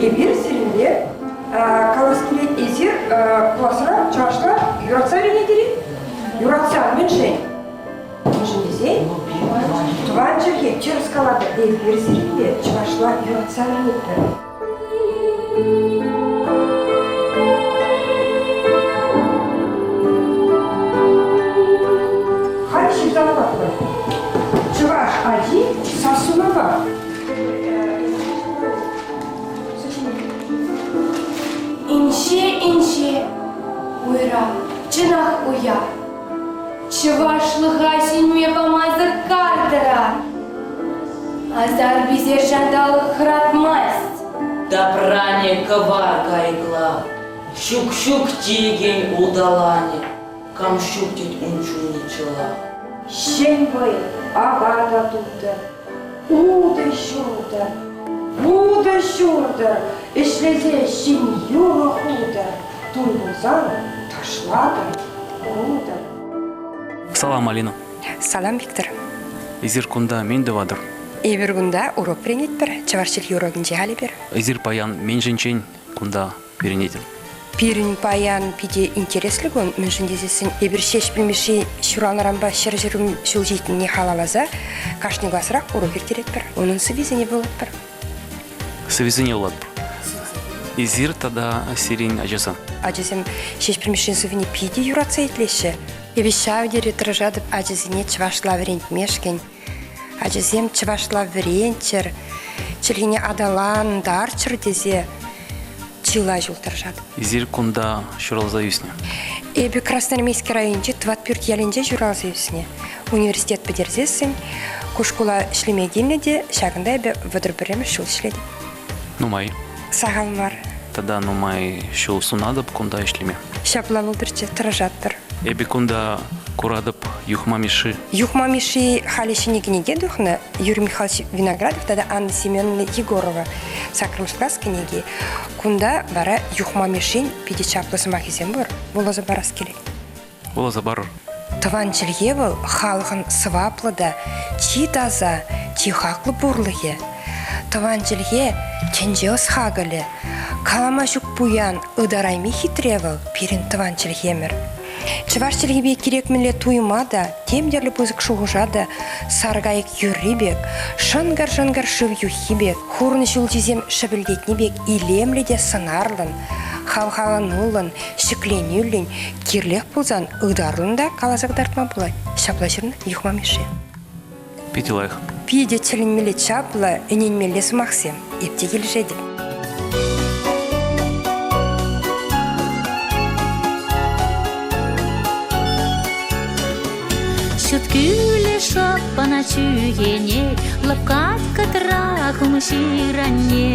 Эпир сирӗнпе калас килет, эсир класра чӑвашла юратса вӗренетӗр-и? Юратса мӗншӗн? Мӗншӗн тесен тӑван чӗлхе тӗрӗс калатӑр, эпир сирӗнпе чӑвашла юратса вӗренетпӗр. Халь ҫырса вулатпӑр. Чӑваш ачи сассунапа. Инҫе-инҫе уйра, чӑнах уя. Чӑвашлӑха сӳнме памасӑр кар тӑрар. Асар-писер ҫанталӑк хӑратмасть. Тапранӗ кӑвар кайӑкла, ҫук-ҫук теекен улталанӗ, кам ҫук тет ун чунне чӑлах. Ҫӗн вӑй ава та тутӑр, утӑ ҫуртӑр, вутӑ ҫуртӑр, ӗҫлесе ҫӗн юрӑ хутӑр, туй пулсан ташлатӑр, култӑр. Салам, Алина. Салам, Виктор. Эсир кунта мӗн тӑватӑр? Эпир кунта урок вӗренетпӗр, чӑваш чӗлхи урокӗнче халь эпир. Эсир паян мӗн ҫинчен кунта вӗренетӗр? Пирӗн паян питӗ интереслӗ кун, мӗншӗн тесессӗн эпир Ҫеҫпӗл Мишши ҫуралнӑранпа ҫӗр-ҫӗр ҫул ҫитнине халалласа кашни класрах урок ирттеретпӗр, унӑн сӑввисене вулатпӑр. Сӑввисене вулатпӑр. Эсир тата сирӗн ачасем? Ачасем Ҫеҫпӗл Мишшин сӑввине питӗ юратса итлеҫҫӗ. Эпӗ ҫав тери тӑрӑшатӑп ачасене чӑвашла вӗрентмешкӗн. Ачасем чӑвашла вӗренччӗр, чӗлхене аталантарччӑр тесе чылай ҫул тӑрӑшатӑп. Эсир кунта ҫуралса ӳснӗ? Эпӗ Красноармейски районӗнчи Тӑватпӳрт ялӗнче ҫуралса ӳснӗ. Университет пӗтерсессӗн ку шкула ӗҫлеме килнӗ те ҫакӑнта эпӗ 31-мӗш ҫул ӗҫлетӗп. Нумай. Сахал мар. Тата нумай ҫул сунатӑп кунта ӗҫлеме. Ҫапла пултӑрччӗ, тӑрӑшатпӑр. Эпӗ кунта куратӑп Юхма Мишши. Юхма Мишши халӗ ҫӗнӗ кӗнеке тухнӑ. Юрий Михайлович Виноградов тата Анна Семеновна Егорова саккӑрмӗш класс кӗнеки. Кунта вара Юхма Мишшин питӗ чаплӑ сӑмахӗсем пур. Вуласа парас килет. Вуласа парӑр. Тӑван чӗлхе вӑл халӑхӑн сӑваплӑ та чи таса, чи хаклӑ пурлӑхӗ. Тӑван чӗлхе тӗнче ӑс-хакӑлӗ. Калама ҫук пуян, ытарайми хитре вӑл пирӗн тӑван чӗлхемӗр. Чӑваш чӗлхипе кирек мӗнле туйӑма та, тем тӗрлӗ пысӑк шухӑша та саркайӑк юрри пек, шӑнкӑр-шӑнкӑр шыв юххи пек, хурӑн ҫулҫисем шӗпӗлтетни пек илемлӗ те сӑнарлӑн, хавхалануллӑн, ҫӗкленӳллӗн, кирлех пулсан ытарлӑн та каласа кӑтартма пулать. Ҫапла ҫырнӑ Юхма Мишши. Питӗ лайӑх. Питӗ тӗлӗнмелле чаплӑ, ӗненмелле сӑмахсем. Эп те килӗшетӗп. Ҫут кӳлӗ шӑппӑна чӳхенет, лӑпкать кӑтра хум ҫыранне.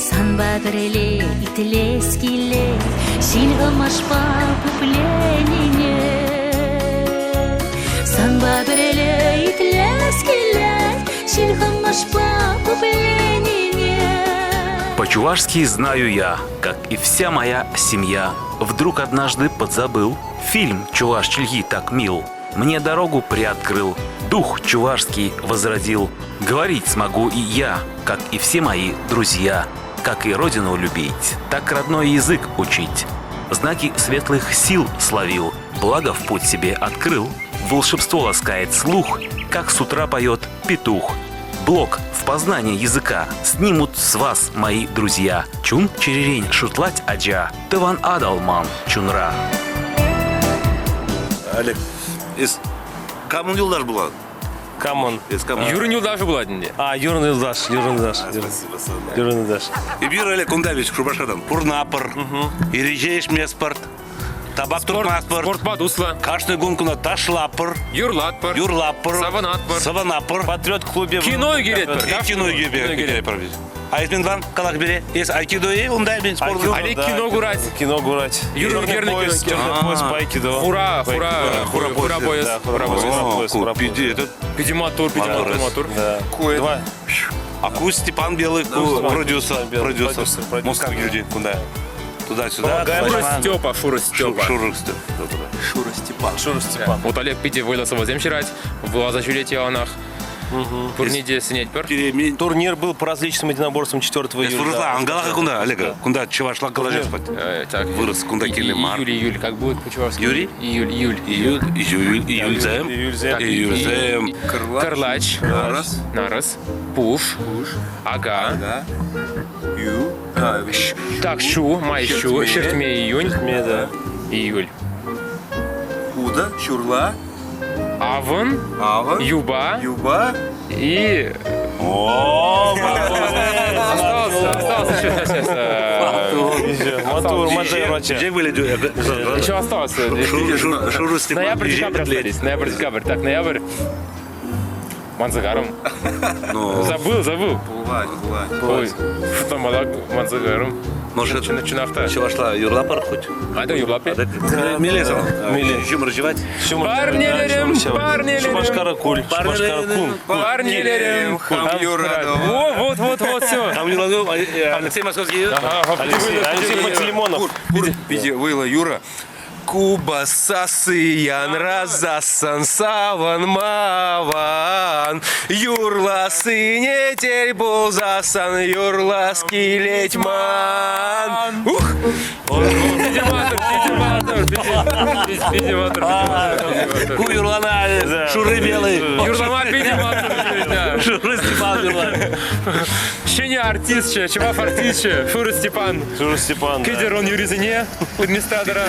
Санпа пӗрле итлес килет ҫил хӑмӑшпа пупленине. Санпа пӗрле итлес килет ҫил хӑмӑшпа пупленине. По-чувашски знаю я, как и вся моя семья. Вдруг однажды подзабыл. Фильм «Чуваш чӗлхи так мил» мне дорогу приоткрыл, дух чувашский возродил. Говорить смогу и я, как и все мои друзья. Как и родину любить, так родной язык учить. Знаки светлых сил словил, благо в путь себе открыл. Волшебство ласкает слух, как с утра поет петух. Блок в познании языка снимут с вас, мои друзья. Чун черерень шутлать аджа, тӑван Атӑл ман чунра. Олег, эс камӑн юлташ пулан? Камӑн? Эс камӑн? Юрӑн юлташӗ пулать ӗнтӗ. А, Юрӑн юлташ, Юрӑн юлташ. Спасибо, сана. Юрӑн юлташ. Эпир, Олег, кунта ведь Шупашкартан пурнапӑр, ирӗке ӗҫместпӗр, табак туртмастпӑр. Спортпа туслӑ. Кашни кун куна ташлапӑр. Юрлатпӑр. Юрлапӑр. Савӑнатпӑр. Савӑнапӑр. Патриот клубе. Кино ӳкеретпӗр. Кино ӳкеретпӗр. А эс мӗн калак бере? Эс айкидо-и унта мен спорт? Али кино курать. Кино курать. Юрий Черный пояс, черный пояс по айкидо. Хура, хура, хура хура пояс. Хура пояс. Хура пояс. Пиди матур, пиди матур, матур. Два. А ку Степан Белый, ку продюсер, продюсер. Мускав люди, куда? Туда-сюда. Шура Степа, Шура Степа. Шура Степа. Шура Степан. Шура Степан. Вот Олег питӗ вӑйлӑ сӑвӑсем ҫырать, вуласа ҫӳрет яланах. Пурне те сӗнетпӗр. Турнир был по различным единоборствам 4 июля. Вырӑсла ангала кунта, Олега. Кунта чӑвашла калаҫас пать. Так. Вырӑс кунта кирлӗ мар. Июль, июль, как будет по-чувашски? Юрий? Июль, июль. Июль, июль, июльсем. Июльсем. Июльсем. Кӑрлач. Нарӑс. Нарӑс. Пуш. Ага. Ю. Так, ҫу, май ҫу, ҫӗртме июнь. Ҫӗртме, да. Июль. Утӑ, ҫурла. Авӑн. Авӑн. Юпа. Юпа. И... О, Остался, остался еще, сейчас, сейчас. Матур, матур, Где были? Еще осталось. Шуру Степан. Ноябрь, декабрь остались. Ноябрь, декабрь. Так, ноябрь. Манзагаром. Ну, Забыл, забыл. Пулать, пулать. Ой, что малак Манзагаром. может, Начинавта. чӑвашла юрла пар хоть? А, да, юрлапе. Миле сал. Миле. Ҫумӑр ҫӑвать. Парнелерем, парнелерем. Шупашкара куль, Шупашкара кун. Парнелерем. Хам юратӑва. О, вот, вот, вот, все. Там Алексей Московский. Алексей, Алексей Пантелеймонов. Пур, питӗ вӑйлӑ юрӑ. Куба сасыян разасан саван маван Юрла сыне тель булзасан юрлас килет ман Ух! Пидематор, пидематор, пидематор, пидематор. Ку юрлана, шуры белый. Юрлама пидематор. Шуры Степан юрлана. Ҫӗнӗ артистчӗ, чӑваш артистчӗ, Шурӑ Степан. Шура Степан. да. Кӗтӗр он юрисене администратора.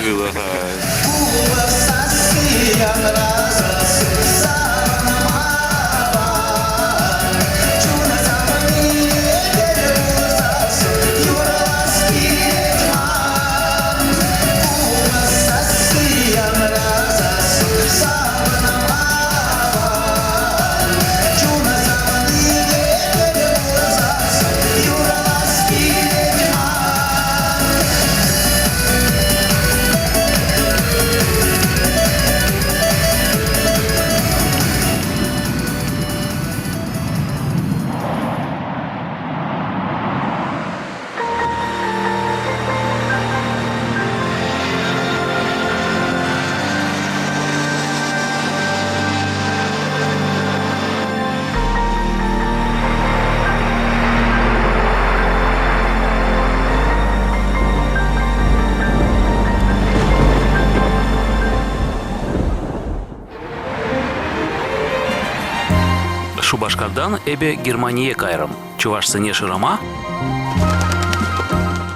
Шупашкартан эпӗ Германие кайрӑм. Чӑвашсене шырама?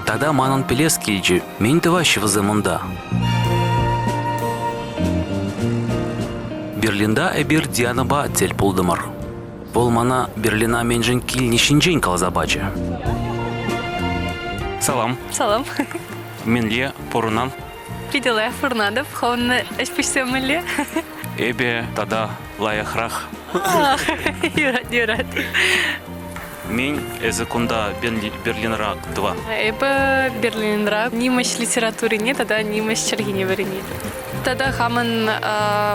Тата манӑн пӗлес килчӗ, мӗн тӑваҫҫӗ вӗсем унта? Берлинта эпир Дианӑпа тӗл пултӑмӑр. Вӑл мана Берлина мӗншӗн килни ҫинчен каласа пачӗ. Салам. Салам. Мӗнле пурӑнан? Питӗ лайӑх пурӑнатӑп. Хӑвӑн ӗҫ-пуҫсем мӗнле? Эпӗ тата лайӑхрах. Юрать, юрать. Мӗн эсӗ кунта Берлинра тӑван? Эпӗ Берлинра нимӗҫ литературине тата нимӗҫ чӗлхине вӗренетӗп. Тата хамӑн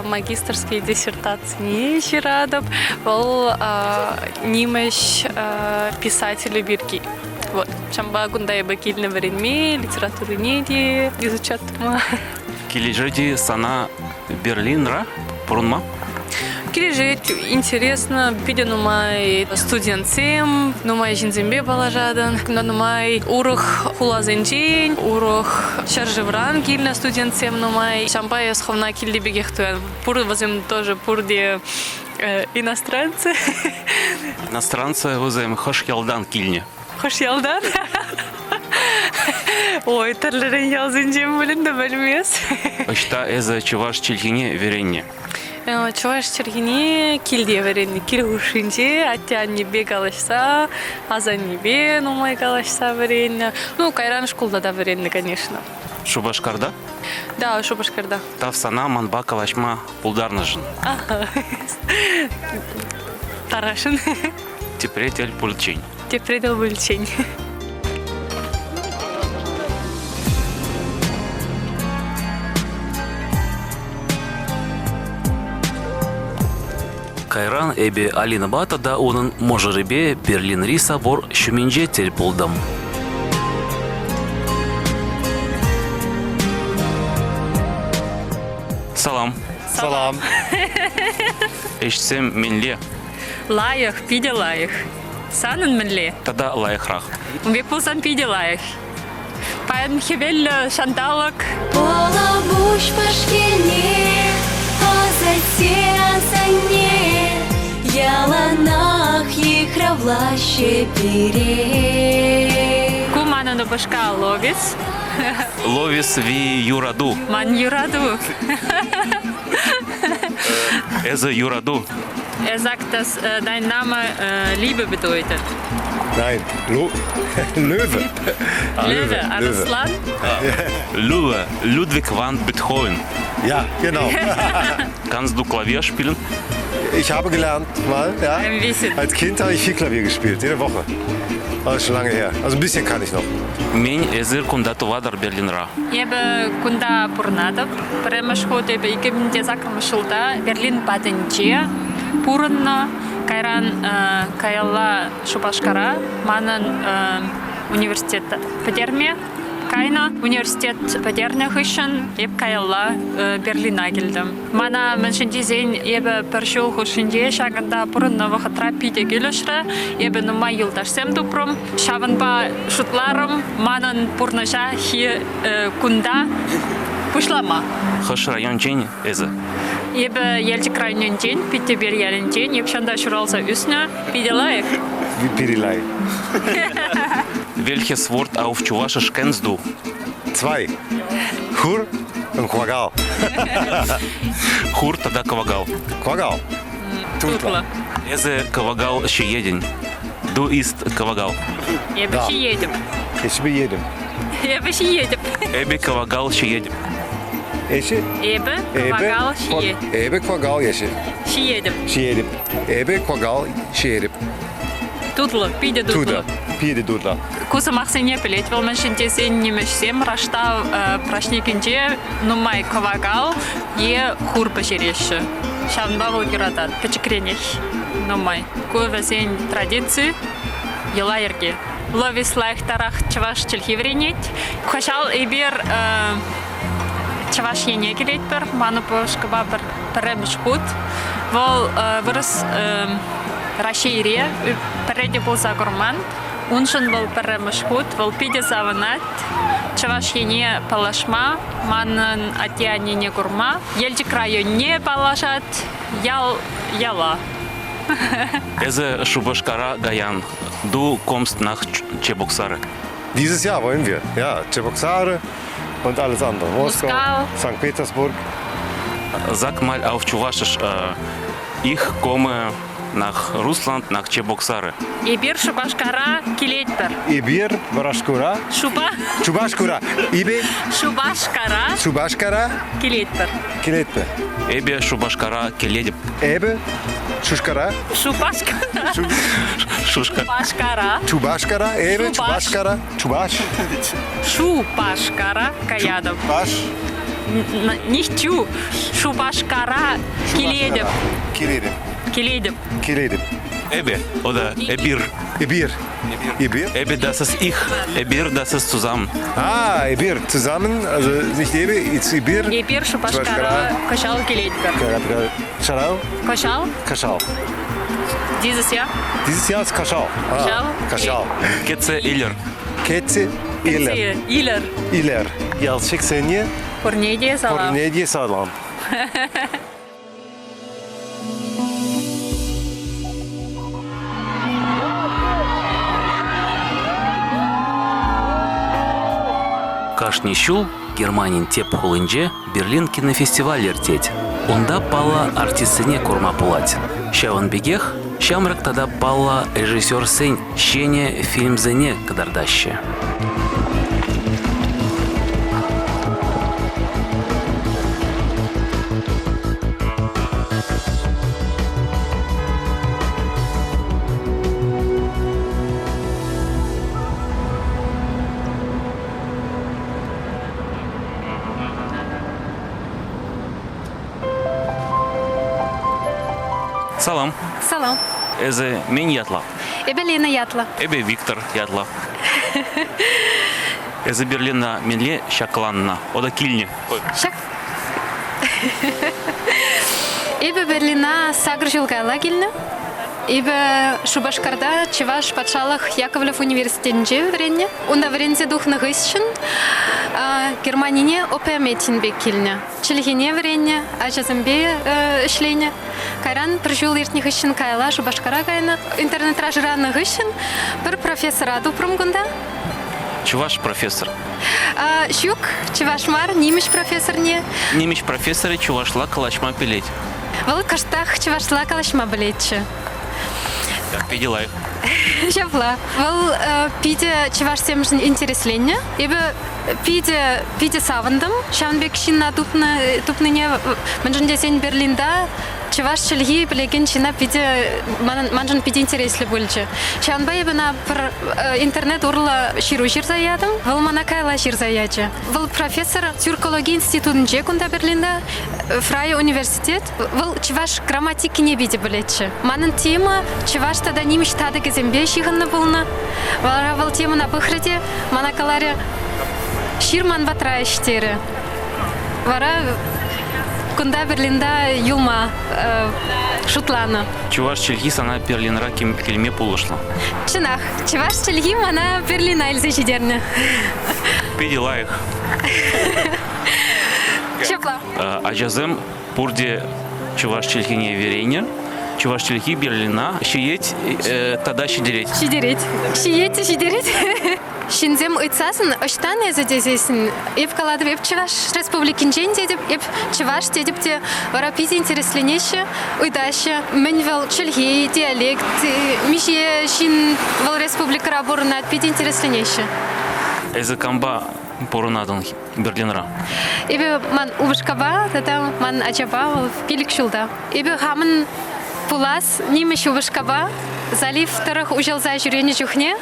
магистрский диссертацине ҫыратӑп. Вӑл нимӗҫ писателӗ пирки. Вот. Ҫавӑнпа кунта эпӗ килнӗ вӗренме, литературине те изучать тума. Килӗшет-и сана Берлинра пурӑнма? Килӗшет, интересно, питӗ нумай студентсем, нумай ҫынсемпе паллашатӑн. Кунта нумай урӑх хуласенчен, урӑх ҫӗршывран килнӗ студентсем нумай. Ҫавӑнпа эс хӑвна килти пекех туян. Пур вӗсем тоже пурте иностранцы. Иностранцы вӗсем хӑш ялтан килнӗ? Хӑш ялтан? Ой, тӗрлӗрен ялсенчен пулин те пӗлмес. Ӑҫта эсӗ чӑваш чӗлхине вӗреннӗ? Чӑваш чӗлхине килте вӗреннӗ. Кил хушшинче атте-аннепе калаҫса, асаннепе нумай калаҫса вӗреннӗ. Ну, кайран шкулта та вӗреннӗ, конечно. Шупашкарта? Да, Шупашкарта. Тав сана манпа калаҫма пултарнӑшӑн. Тарашӑн. Тепре тӗл пулччен. Тепре тӗл пулччен. Кайран эпӗ Алинӑпа тата унӑн мӑшӑрӗпе Берлинри собор ҫумӗнче тӗл пултӑм. Салам. Салам. Ӗҫсем мӗнле? Лайӑх, питӗ лайӑх. Санӑн мӗнле? Тата лайӑхрах. Ун пек пулсан питӗ лайӑх. Паян хӗвеллӗ ҫанталӑк. Пӑлапуҫ Пашкелне, асатте асанне, яланах йыхравлаҫҫӗ пире. Ку манӑн упӑшка Ловис. Ловис ви юрату. Ман юрату. Эсӗ юрату. Er sagt, dass dein Name Liebe bedeutet. Nein, Lo Löwe. Löwe, Arslan. Löwe, Ludwig van Beethoven. Ja, genau. Kannst du Klavier spielen? Ich habe gelernt mal, ja. Ein bisschen. Als Kind habe ich viel Klavier gespielt, jede Woche. Aber ist schon lange her. Also ein bisschen kann ich noch. Мӗн эсир кунта тӑватӑр Берлинра? Эпӗ кунта пурӑнатӑп. Пӗрремӗш хут эпӗ 2008 ҫулта Берлин патӗнче пурӑннӑ. Кайран каялла Шупашкара манӑн университет пӗтерме кайнӑ. Университет пӗтернӗ хыҫҫӑн эп каялла Берлина килтӗм. Мана мӗншӗн тесен эпӗ пӗр ҫул хушшинче ҫакӑнта пурӑннӑ вӑхӑтра питӗ килӗшрӗ. Эпӗ нумай юлташсем тупрӑм. Ҫавӑнпа шутларӑм, манӑн пурнӑҫа кунта пуҫлама. Хӑш райончен эсӗ? Эпӗ Елчӗк районӗнчен, Питтӗпел ялӗнчен. Эп ҫанта ҫуралса ӳснӗ. Питӗ лайӑх. Питӗ лайӑх. Welches Wort auf Чувашиш kennst du? Zwei. Хур und Quagал. Хур тата кӑвакал. Кӑвакал. Тутлӑ. Эсӗ кӑвакал ҫиетӗн. Du isst кӑвакал. Эпӗ ҫиетӗп. Эпӗ ҫиетӗп. Эпӗ ҫиетӗп. Эпӗ кӑвакал ҫиетӗп. Эсӗ? Эпӗ кӑвакал ҫиетӗп. Эпӗ кӑвакал ҫиетӗп. Ҫиетӗп. Ҫиетӗп. Эпӗ кӑвакал ҫиетӗп. Тутлӑ, питӗ тутлӑ. Тутлӑ, питӗ тутлӑ. Ку сӑмахсене пӗлет вӑл, мӗншӗн тесен нимӗҫсем раштав праҫникӗнче нумай кӑвакал е хур пӗҫереҫҫӗ. Ҫавӑнпа вӑл юратать. Пӗчӗкренех нумай. Ку вӗсен традици, йӑла-йӗрке. Ловис лайӑхтарах чӑваш чӗлхи вӗренет. Кӑҫал эпир Чӑваш Ене килетпӗр. Ман упӑшкапа пӗрремӗш хут. Вӑл вырӑс Раҫҫейре пӗрре те пулса курман. Уншӑн вӑл пӗрремӗш хут. Вӑл питӗ савӑнать. Чӑваш Ене паллашма, манӑн атте-аннене курма. Елчӗк районне паллашать. Ял яла. Эсӗ Шупашкара каян. Du kommst nach Чебоксары. Dieses Jahr wollen wir. Ja, Чебоксары und alles andere. Moskau, Sankt Petersburg. Sag mal auf Чувашиш, ich komme nach Russland, nach Чебоксары. Эпир Шупашкара килетпӗр. Эпир Барашкура. Шупа. Чубашкура. Ибе. Шупашкара. Шупашкара. Килетпӗр. Килетпӗр. Эпӗ Шупашкара килетӗп. Эпӗ Шушкара. Шупашкара. Шушка. Шупашкара. Чубашкара. Эпӗ Чубашкара. Чубаш. Шупашкара каятӑп. Баш. Nicht чу. Шупашкара килетӗп. Килетӗп. Килетӗп. Килетӗп. Эпӗ, oder Эпир. Эпир. Эпир. Эпӗ das ist ich. Эпир das ist zusammen. А, эпир zusammen, also nicht эпӗ, it's эпир. Эпир Шупашкара кӑҫал килетпӗр. Кӑҫал? Кӑҫал? Кӑҫал. Dieses Jahr? Dieses Jahr ist Кӑҫал. Кӑҫал? Кӑҫал. Кӗтсе илер. Кӗтсе илер. Илер. Илер. Ялчӑксене Пурне те салам. Пурне те салам. Кашни ҫул Германин тӗп хулинче Берлин кинофестиваль иртет. Унта паллӑ артистсене курма пулать. Ҫавӑн пекех ҫамрӑк тата паллӑ режиссерсен ҫӗнӗ фильмсене кӑтартаҫҫӗ. Салам. Салам. Эсӗ мӗн ятлӑ? Эпӗ Лена ятлӑ. Эпӗ Виктор ятлӑ. Эсӗ Берлина мӗнле ҫакланнӑ? Ода килнӗ. Ҫак Эпӗ Берлина сакӑр ҫул каялла килнӗ. Эпӗ Шупашкарта Чӑваш патшалӑх Яковлев университетӗнче вӗреннӗ. Унта вӗренсе тухнӑ хыҫҫӑн Германине ОПМ пек килнӗ. Чӗлхене вӗреннӗ, ачасемпе ӗҫленӗ. Кайран пӗр ҫул иртнӗ хыҫҫӑн каялла Шупашкара кайнӑ. Интернетра шыранӑ хыҫҫӑн пӗр профессора тупрӑм кунта. Чӑваш профессор. Ҫук, чӑваш мар, нимӗҫ профессорне. Нимӗҫ профессорӗ чӑвашла калаҫма пӗлет. Вӑл кӑштах чӑвашла калаҫма пӗлетчӗ. Так, питӗ лайӑх. Ҫапла. Вӑл питӗ чӑвашсемшӗн интересленнӗ. Эпӗ питӗ, питӗ савӑнтӑм ҫавӑн пек ҫынна тупнӑ, тупнине. Мӗншӗн тесен Берлинта чӑваш чӗлхи пӗлекен ҫынна питӗ, маншӑн питӗ интереслӗ пулчӗ. Ҫавӑнпа эпӗ ӑна пӗр интернет урлӑ ҫыру ҫырса ятӑм. Вӑл мана каялла ҫырса ячӗ. Вӑл профессор тюркологи институтӗнче кунта Берлинта, Фрай университет. Вӑл чӑваш грамматикине питӗ пӗлетчӗ. Манӑн тема чӑваш тата нимӗҫ татӑкӗсемпе ҫыхӑннӑ пулнӑ. Вара вӑл темӑна пӑхрӗ те мана каларӗ, ҫыр ман патра ӗҫ терӗ. Вара кунта Берлинта юлма шутланӑ. Чӑваш чӗлхи сана Берлинра килме пулӑшнӑ. Чӑнах, чӑваш чӗлхи мана Берлина илсе ҫитернӗ. Питӗ лайӑх. Ҫапла. Ачасем пурте чӑваш чӗлхине вӗреннӗ. Чӑваш чӗлхи Берлина ҫиет тата ҫитерет. Ҫитерет. Ҫиет те ҫитерет. Ҫынсем ыйтсассӑн ӑҫтан эсӗ тесессӗн эп калатӑп, эп Чӑваш Республикинчен тетӗп, эп чӑваш тетӗп те вара питӗ интересленеҫҫӗ, ыйтаҫҫӗ, мӗн вӑл чӗлхе, диалект, миҫе ҫын вӑл республикӑра пурӑнать, питӗ интересленеҫҫӗ. Эсӗ кампа пурӑнатӑн Берлинра? Эпӗ ман упӑшкапа тата ман ачапа вӑл 5 ҫулта. Эпӗ хамӑн пулас нимӗҫ упӑшкапа залив тӑрӑх уҫӑлса ҫӳренӗ чухне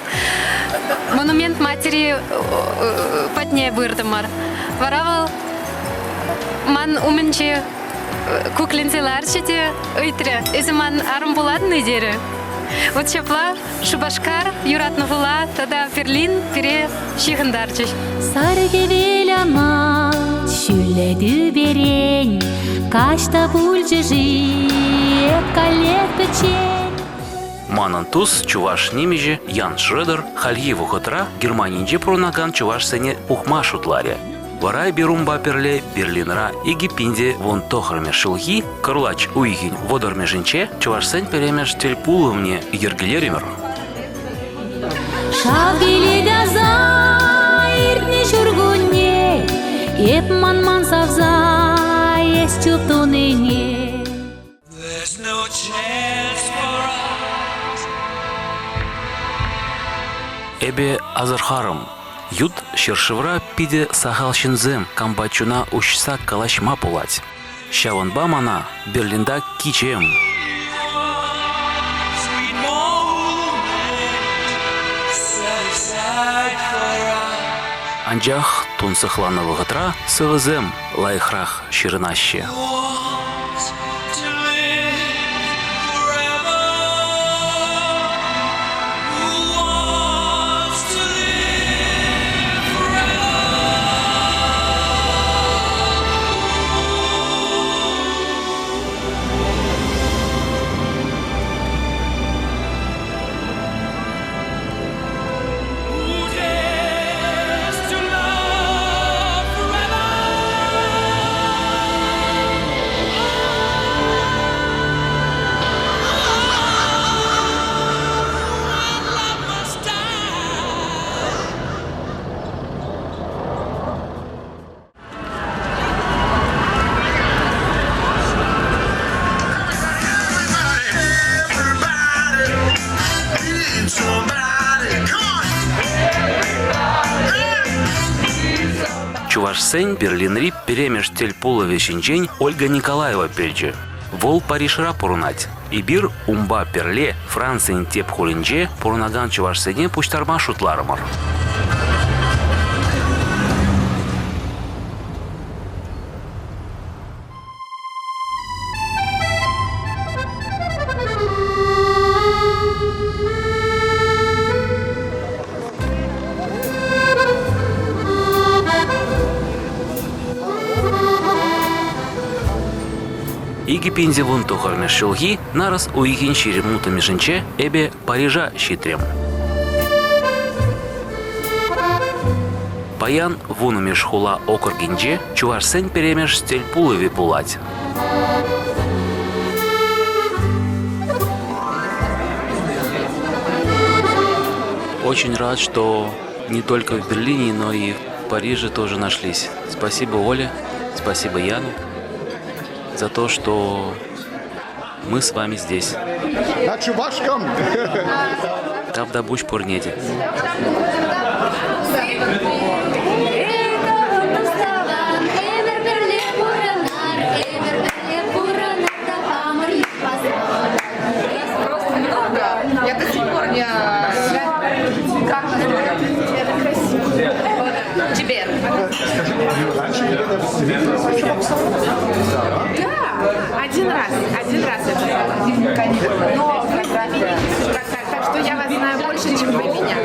монумент матери патне пыртӑмӑр. Вара вӑл ман умӗнче кукленсе ларчӗ те ыйтрӗ, эсӗ ман арӑм пулатӑн-и терӗ. Вот ҫапла Шупашкар, юратнӑ хула тата Берлин пире ҫыхӑнтарчӗҫ. Сар хӗвел анать ҫӳллӗ тӳперен, Каҫ та пулчӗ-ши, эп каллех пӗччен. Манӑн тус чӑваш нимӗҫӗ Ян Шредер хальхи вӑхӑтра Германинче пурӑнакан чӑвашсене пухма шутларӗ. Вара эпир унпа пӗрле Берлинра 2019 ҫулхи кӑрлач уйӑхӗн вӑтӑрмӗшӗнче чӑвашсен пӗрремӗш тӗлпулӑвне йӗркелерӗмӗр. Шав килет аса иртнӗ ҫуркунне, эп манман савса эс чуп тунине. There's no chance for us. Эпӗ асӑрхарӑм, ют ҫӗршывра питӗ сахал ҫынсем кампа чуна уҫса калаҫма пулать. Ҫавӑнпа мана Берлинта кичем. Анчах тунсӑхланӑ вӑхӑтра сӑвӑсем лайӑхрах ҫырӑнаҫҫӗ. Чӑвашсен Берлинри пӗрремӗш тӗлпулӑвӗ ҫинчен Ольга Николаева пӗлчӗ. Вӑл Парижра пурӑнать. Эпир унпа пӗрле Францин тӗп хулинче пурӑнакан чӑвашсене пуҫтарма шутларӑмӑр. 2019 ҫулхи нарӑс уйӑхӗн 26-мӗшӗнче эпӗ Парижа ҫитрӗм. Паян вуннӑмӗш хула округӗнче чӑвашсен пӗрремӗш тӗлпулӑвӗ пулать. Очень рад, что не только в Берлине, но и в Париже тоже нашлись. Спасибо Оле, спасибо Яну за то, что мы с вами здесь. На чувашском! Тавтапуҫ пурне те. Просто много. Я до сих пор не... Как Это красиво. Тебе. Да, один раз. Один раз это было. Но вы знаменитый, так, так что я вас знаю больше, чем вы меня.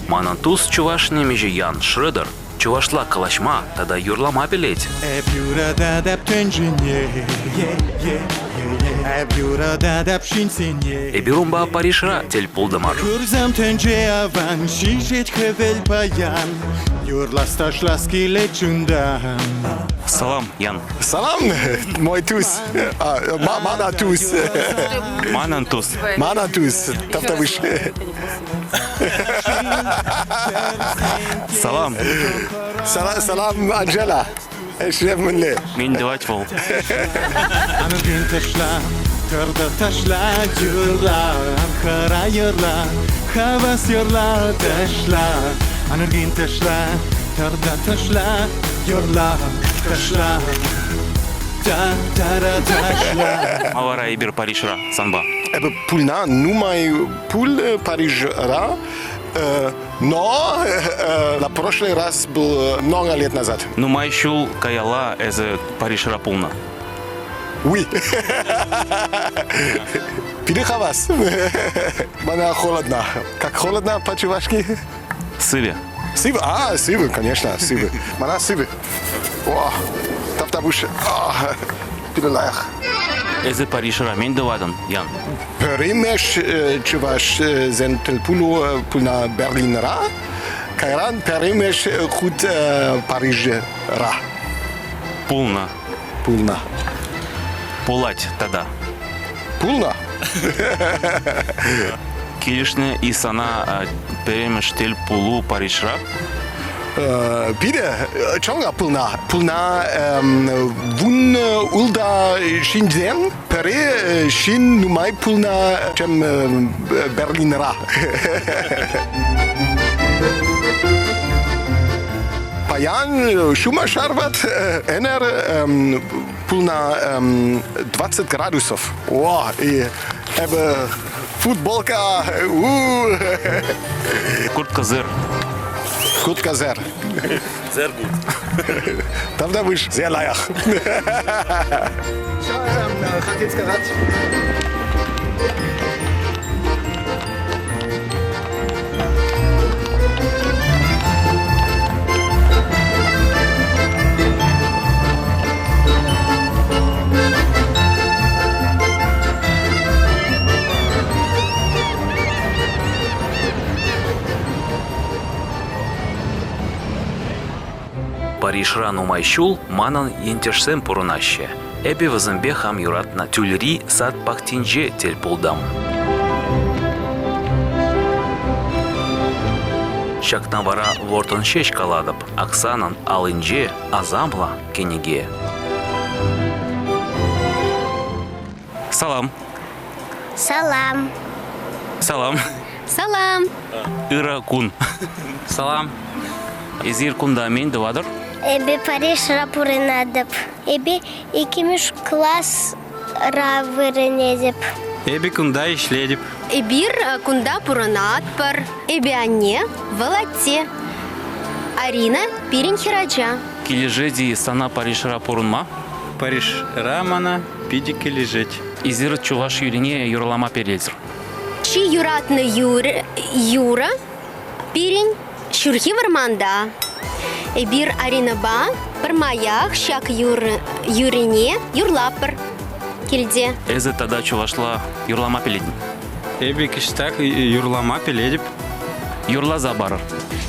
Манӑн тус чӑваш нимӗҫӗ Ян Шредер чӑвашла калаҫма тата юрлама пӗлет. Эп юрататӑп тӗнчене, эп юрататӑп ҫынсене. Эпир унпа Парижра тӗл пултӑмӑр. Курсам тӗнче аван, ҫиҫет хӗвел паян, юрлас ташлас килет чунтан. Салам, Ян. Салам, мой тус. Мана тус. Манӑн тус. Мана тус. Тавтапуҫ. Салам. Салам, Анжела. Ӗҫлев мӗнле? Мӗн тӑвать вӑл? Анӑртин ташла, тӑртӑ ташла, юрла, хӑра юрла, хавас юрла, ташла. Анӑртин ташла, тӑртӑ ташла, юрла, ташла. Та-та-ра ташла. А вара эпир Парижра санпа. Эпӗ пульна нумай пуль Парижра, Но на прошлый раз был много лет назад. Нумай ҫул каялла эсӗ Парижра пулнӑ. Oui. Питӗ хавас. Мана холодно. Как холодно по-чувашски? Сивӗ. Сивӗ? А, сивӗ, конечно, сивӗ. Мана сивӗ. О, тавтапуҫ. Питӗ лайӑх. Эсӗ Парижра мӗн тӑватӑн, Ян? Пӗрремӗш чӑвашсен тӗлпулу пулнӑ Берлинра, кайран пӗрремӗш хут Парижра. Пулнӑ. Пулнӑ. Пулать тата. Пулнӑ. Килӗшнӗ-и сана пӗрремӗш тӗлпулу Парижра? Питӗ чӑнга пулнӑ. Пулнӑ вун улта ҫынсем Пӗри ҫын нумай пулнӑ, чем Берлинра. Паян ҫума шарват ӗнер пулнӑ 20 градусов. О, и эпӗ футболка. Куртка-зыр. Куртка-зер. Sehr gut. Тавтапуҫ. Sehr лайӑх. Хотеть сказать? Парижра нумай ҫул манӑн ентешсем пурӑнаҫҫӗ. Эпӗ вӗсемпе хам юратнӑ Тюльри сад пахчинче тӗл пултӑм. Ҫакна вара вӑрттӑн ҫеҫ калатӑп: Оксанӑн аллинче асамлӑ кӗнеке. Салам. Салам. Салам. Салам! Ырӑ кун. Салам. Эсир кунта мӗн тӑватӑр? Эпӗ Парижра пурӑнатӑп. Эпӗ иккӗмӗш класра вӗренетӗп. Эпӗ кунта ӗҫлетӗп. Эпир кунта пурӑнатпӑр. Эпӗ анне, вӑл атте. Арина пирӗн хӗрача. Килӗшет-и сана Парижра пурӑнма? Парижра мана питӗ килӗшет. Эсир чӑваш юррине юрлама пӗлетӗр. Чи юратнӑ юрӑ пирӗн ҫурхи вӑрманта. Эпир Аринӑпа пӗрмаях ҫак юррине юрлатпӑр килте. Эсӗ тата чӑвашла юрлама пӗлетӗн? Эпӗ кӑштах юрлама пӗлетӗп. Юрласа парӑр.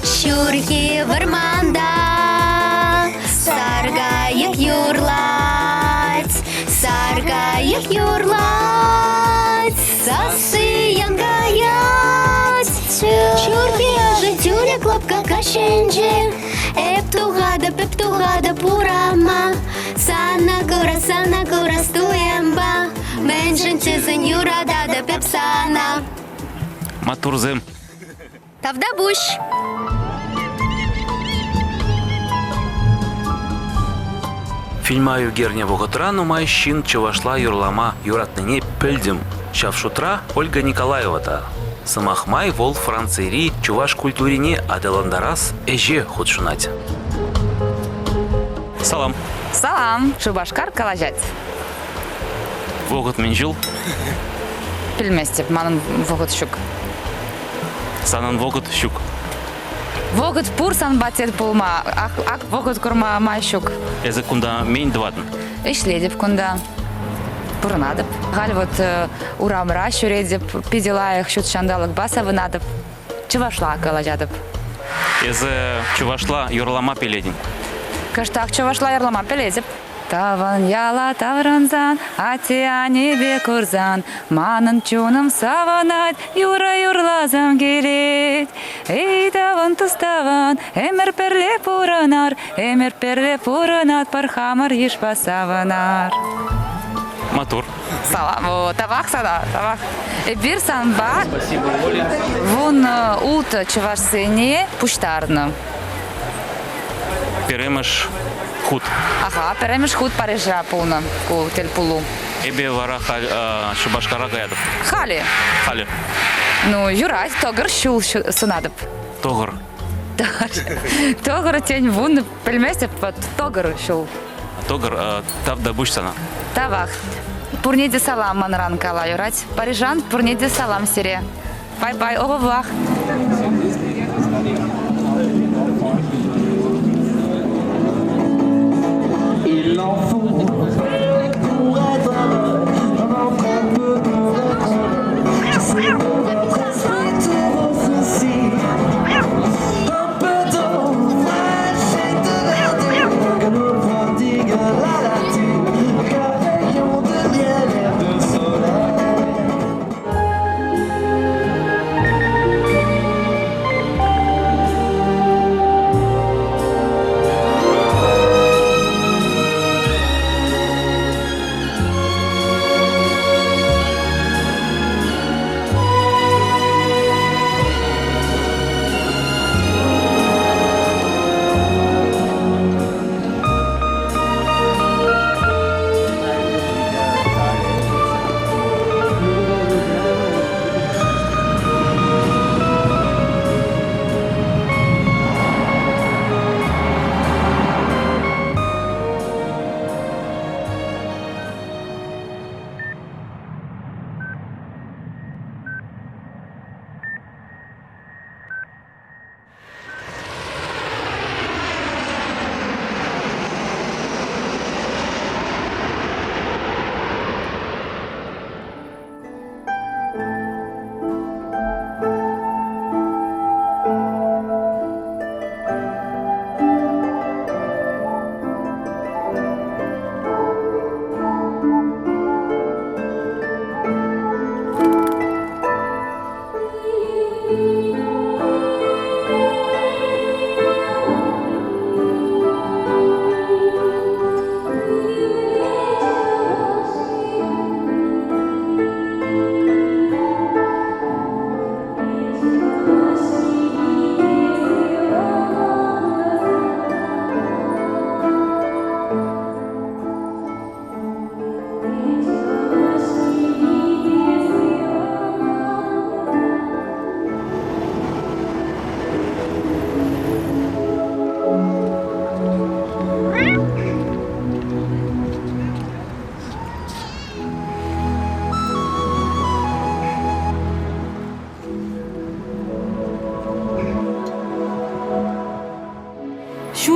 Ҫурхи вӑрманта саркайӑк юрлать, саркайӑк юрлать, сасси янкаять. Ҫурхи ӑшӑ тӳлек лӑпкӑ каҫӗнче эп тухатӑп, эп тухатӑп урама. Сана кура, сана курас туйӑмпа, мӗншӗн тесен юрататӑп эп сана. Маттурсем. Тавтапуҫ! Фильма ӳкернӗ вӑхӑтра нумай ҫын чӑвашла юрлама юратнине пӗлтӗм. Ҫав шутра Ольга Николаева та. Сӑмах май вӑл Францири чӑваш культурине аталантарас ӗҫе хутшӑнать. Салам. Салам. Шупашкар калаҫать. Вӑхӑт мӗн ҫул? Пӗлместӗп, манӑн вӑхӑт ҫук. Санӑн вӑхӑт ҫук. Вӑхӑт пур санпа тӗл пулма, ак, ак вӑхӑт курма май ҫук. Эсӗ кунта мӗн тӑватӑн? Ӗҫлетӗп кунта. Пурӑнатӑп. Халь вот урамра ҫӳретӗп, питӗ лайӑх ҫут ҫанталӑкпа савӑнатӑп. Чӑвашла калаҫатӑп. Эсӗ чӑвашла юрлама пӗлетӗн? Кӑштах чӑвашла юрлама пӗлетӗп. Тӑван яла таврӑнсан, атте-аннепе курсан, манӑн чунӑм савӑнать, юрӑ юрласам килет. Эй, тӑван тус-тӑван, ӗмӗр пӗрле пурӑнар, ӗмӗр пӗрле пурӑнатпӑр, хамӑр йышпа савӑнар. Маттур. Салам, тавах сана, тавах. Эпир санпа 16 чӑвашсене пуҫтарнӑ. Пӗрремӗш хут. Аха, пӗрремӗш хут Парижра пулнӑ ку тӗлпулу. Эпӗ вара халь Шупашкара каятӑп. Халӗ? Халӗ. Ну, юрать, тӑкӑр ҫул сунатӑп. Тӑхӑр. Тӑхӑр, тен, вуннӑ, пӗлместӗп, тӑкӑр ҫул. Тӑкӑр, тавтапуҫ сана. Тавах. Пурне те салам манран кала, юрать. Парижан, пурне те салам сире. Bye-bye, au revoir. Il en faut pour être heureux, on en prend peu pour être heureux. C'est pour tous vos soucis. Un peu d'eau fraîche et de verdure que nous prodigue la nature. Qu'un rayon de miel et de soleil.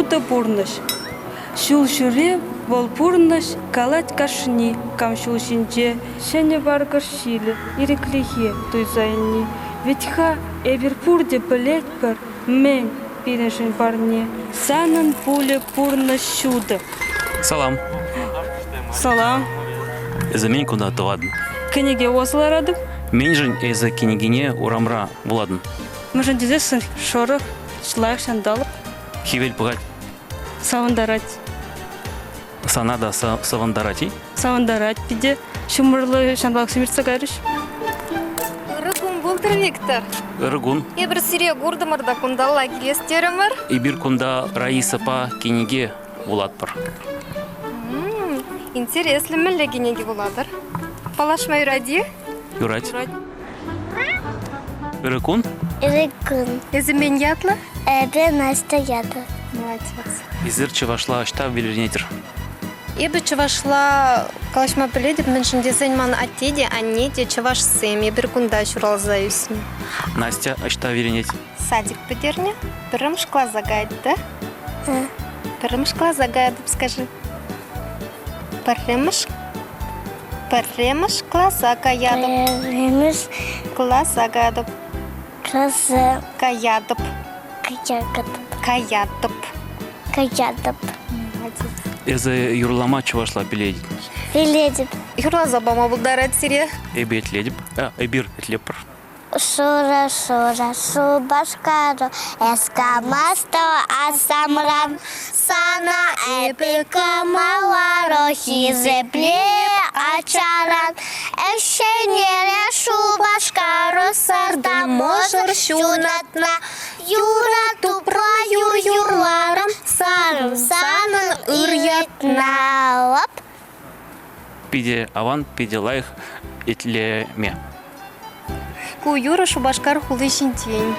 ҫутӑ пурнӑҫ. Ҫул ҫӳрев вӑл пурнӑҫ калать кашни, кам ҫул ҫинче ҫӗнӗ варкӑш ҫилӗ ирӗклӗхе туйса илни. Вӗт-ха эпир пурте пӗлетпӗр, мӗн пирӗншӗн парне. Санӑн пулӗ пурнӑҫ ҫутӑ. Салам. Салам. Эсӗ мӗн кунта тӑватӑн? Кӗнеке вуласа ларатӑп. Мӗншӗн эсӗ кӗнекене урамра вулатӑн? Мӗншӗн тесессӗн шӑрӑх, лайӑх ҫанталӑк. Хӗвел пӑхать. Савӑнтарать. Сана та савӑнтарать-и? Савӑнтарать питӗ. Ҫумӑрлӑ ҫанталӑксем иртсе кайрӗҫ. Ырӑ кун пултӑр, Виктор. Ырӑ кун. Эпир сире куртӑмӑр та кунталла килес терӗмӗр. Эпир кунта Раисӑпа кӗнеке вулатпӑр. Интереслӗ, мӗнле кӗнеке вулатӑр? Паллашма юрать-и? Юрать. Ырӑ кун. Ырӑ кун. Эсӗ мӗн ятлӑ? Эпӗ Настя ятлӑ. Молодец. Эсир чӑвашла ӑҫта вӗренетӗр? Эпӗ чӑвашла калаҫма пӗлетӗп, мӗншӗн тесен ман атте те, анне те чӑвашсем. Эпир кунта ҫуралса ӳснӗ. Настя ӑҫта вӗренет? Садик пӗтернӗ. Пӗрремӗш класа каять, да? Пӗрремӗш класа каятӑп, скажи. Пӗрремӗш Пӗрремӗш класа каятӑп. Пӗрремӗш класа каятӑп. Класа каятӑп. Каятӑп. Каятӑп. Каятӑп. Эсӗ юрлама чӑвашла пӗлетӗн? Пӗлетӗп. Юрласа пама пултарать сире. Эпӗ итлетӗп. А, эпир итлетпӗр. Шура, шура, Шупашкару, эс камасто асамран. Сана эпӗ кӑмӑллару хисепле ачаран. Ӗҫченере Шупашкару сарта мӑшӑр ҫунатна. Юра тупра юр юрларӑм, сарӑм санӑн ыр ятна. Лап. Питӗ аван, питӗ лайӑх итлеме. Ку юрӑ Шупашкар хули ҫинчен.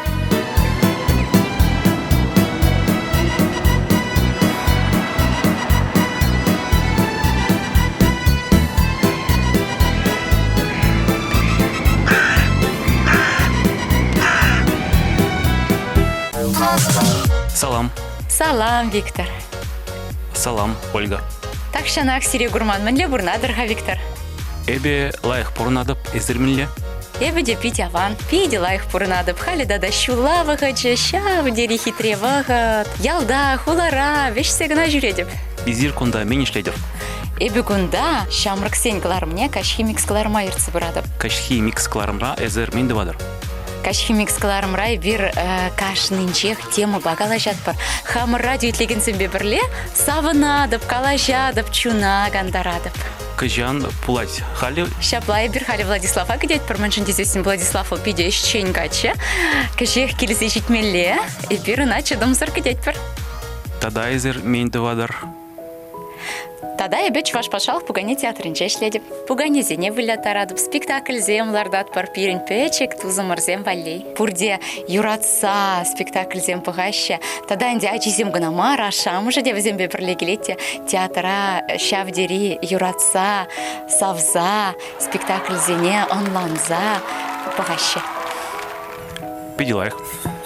Салам. Салам, Виктор. Салам, Ольга. Тахҫанах сире курман. Мӗнле пурӑнатӑр-ха, Виктор? Эпӗ лайӑх пурӑнатӑп, эсир мӗнле? Эпӗ те пит аван, питӗ лайӑх пурӑнатӑп. Халӗ тата ҫулла вӑхӑчӗ, ҫав тери хитре вӑхӑт. Ялта, хулара вӗҫсе кӑна ҫӳретӗп. Эсир кунта мӗн ӗҫлетӗр? Эпӗ кунта ҫамрӑксен кӑларӑмне каҫхи микс кӑларӑма ертсе пыратӑп. Каҫхи микс кӑларӑмра эсир мӗн тӑватӑр? Каҫхи микс кӑларӑмра эпир кашнинчех темӑпа калаҫатпӑр. Хамӑр радио итлекенсемпе пӗрле савӑнатӑп, калаҫатӑп, чуна кантаратӑп. Кӑҫан пулать халӗ? Ҫапла эпир халӗ Владислава кӗтетпӗр. Мӗншӗн тесессӗн Владислав вӑл питӗ ӗҫчен каччӑ. Кӗҫех килсе ҫитмелле. Эпир ӑна чӑтӑмсӑр кӗтетпӗр. Тата эсир мӗн тӑватӑр? Тата эпӗ Чӑваш патшалӑх пукане театрӗнче ӗҫлетӗп. Пуканесене выляттаратӑп, спектакльсем лартатпӑр пирӗн пӗчӗк тусӑмӑрсем валли. Пурте юратса спектакльсем пӑхаҫҫӗ. Тата ӗнтӗ ачисем кӑна мар, ашшӗ-амӑшӗ те вӗсемпе пӗрле килет те театра ҫав тери юратса, савса, спектакльсене ӑнланса пӑхаҫҫӗ. Питӗ лайӑх.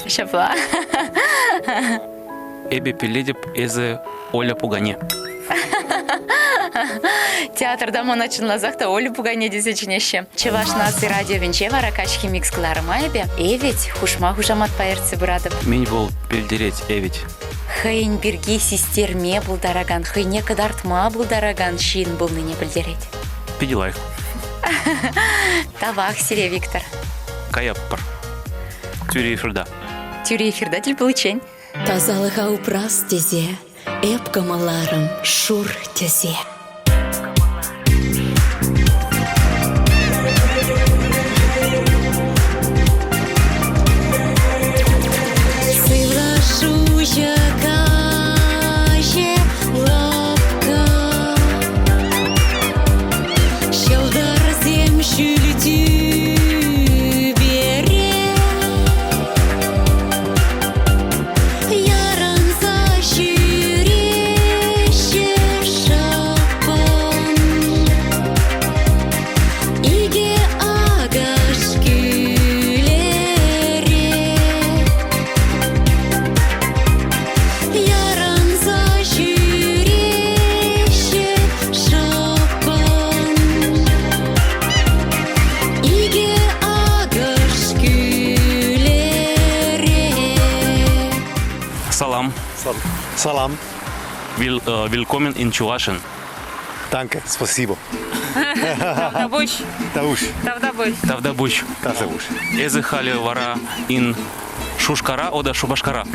Ҫапла. Эпӗ пиллетӗп, эсӗ Оля пукане. Театрта мана чӑнласах та Оля пукане тесе чӗнеҫҫӗ. Чӑваш наци радиовӗнче вара каҫхи микс кӑларӑма эпӗ Эвет хушма хушаматпа ертсе пыратӑп. Мӗн вӑл пӗлтерет Эвет? Хӑйӗн пирки систерме пултаракан, хӑйне кӑтартма пултаракан ҫын пулнине пӗлтерет. Питӗ лайӑх. Тавах сире, Виктор. Каяппӑр. Тӳрӗ эфирта. Тӳрӗ эфирта тӗл пуличчен. Тасалӑха упрас тесе эп кӑмӑлларӑм шур тӗсе. Сывлӑш уҫӑ каҫӗ лӑпкӑ. Ҫӑлтӑрсем ҫӳл тӳпере Ярӑнса ҫӳреҫҫӗ шӑппӑн. Салам. Willkommen in Чувашин. Danke, спасибо. Тавтапуҫ. Тавуш. Тавтапуҫ. Тавтапуҫ. Тавтапуҫ. Эсӗ халӗ вара in Шушкара ода Шупашкара?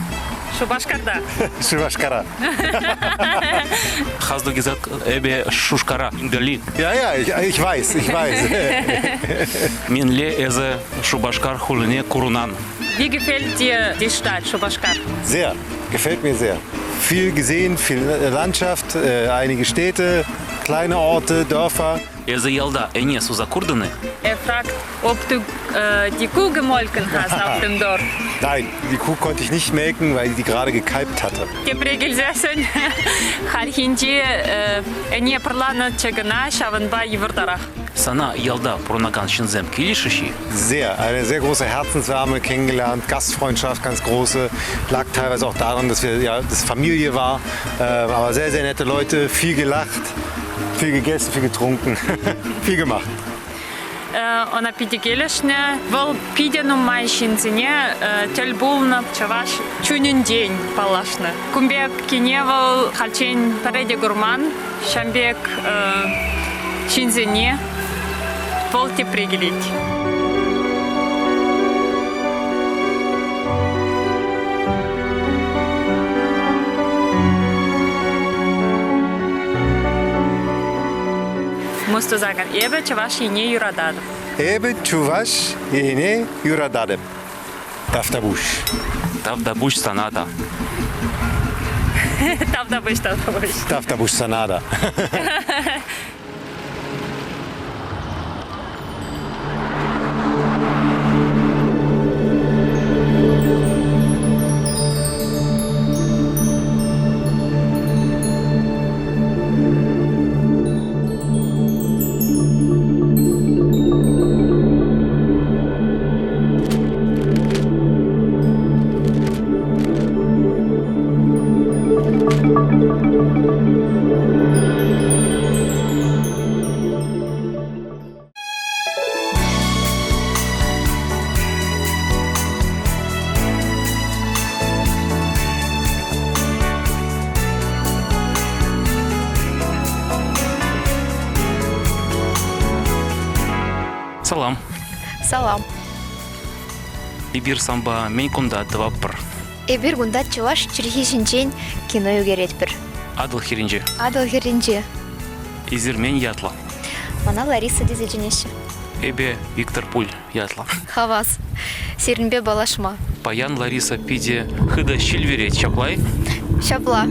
Шупашкарта. Шупашкара. Hast du gesagt, эпӗ Шушкара, in Berlin? Ja, ja, ich, ich weiß, ich weiß. Мӗнле эсӗ Шупашкар хулине курӑнан? Wie gefällt dir die Stadt Шупашкар? Sehr, gefällt mir sehr. Viel gesehen, viel Landschaft, einige Städte, kleine Orte, Dörfer. Эсӗ ялта ӗне суса куртӑн-и? Er fragt, ob du die Kuh gemolken hast auf dem Dorf. Nein, die Kuh konnte ich nicht melken, weil die gerade gekalbt hatte. Тепре килсессӗн хальхинче ӗне пӑрланӑччӗ кӑна, ҫавӑнпа йывӑртарах. Сана ялта пурӑнакан ҫынсем килӗшӗҫ-и? Sehr, eine sehr große Herzenswärme kennengelernt, Gastfreundschaft ganz große. Lag teilweise auch daran, dass wir ja, dass Familie war, aber sehr, sehr nette Leute, viel gelacht, viel gegessen, viel getrunken, viel gemacht. Ӑна питӗ килӗшнӗ. Вӑл питӗ нумай ҫынсене тӗл пулнӑ, чӑваш чунӗнчен паллашнӑ. Кун пеккине вӑл хальччен пӗрре те курман. Ҫавӑн пек ҫынсене вӑл тепре килет. Мустузакан эпӗ Чӑваш Ене юрататӑп. Эпӗ Чӑваш Ене юрататӑп. Тавтапуҫ. Тавтапуҫ сана та. Тавтапуҫ, тавтапуҫ. Тавтапуҫ сана та. Салам. Салам. Эпир санпа мӗн кунта тӑватпӑр? Эпир кунта чӑваш чӗлхи ҫинчен кино ӳкеретпӗр. Атӑл хӗрринче. Атӑл хӗрринче. Эсир мӗн ятлӑ? Мана Лариса тесе чӗнеҫҫӗ. Эпӗ Виктор Пуль ятлӑ. Хавас. Сирӗнпе паллашма. Паян Лариса питӗ хытӑ ҫил вӗрет, ҫапла-и? Ҫапла.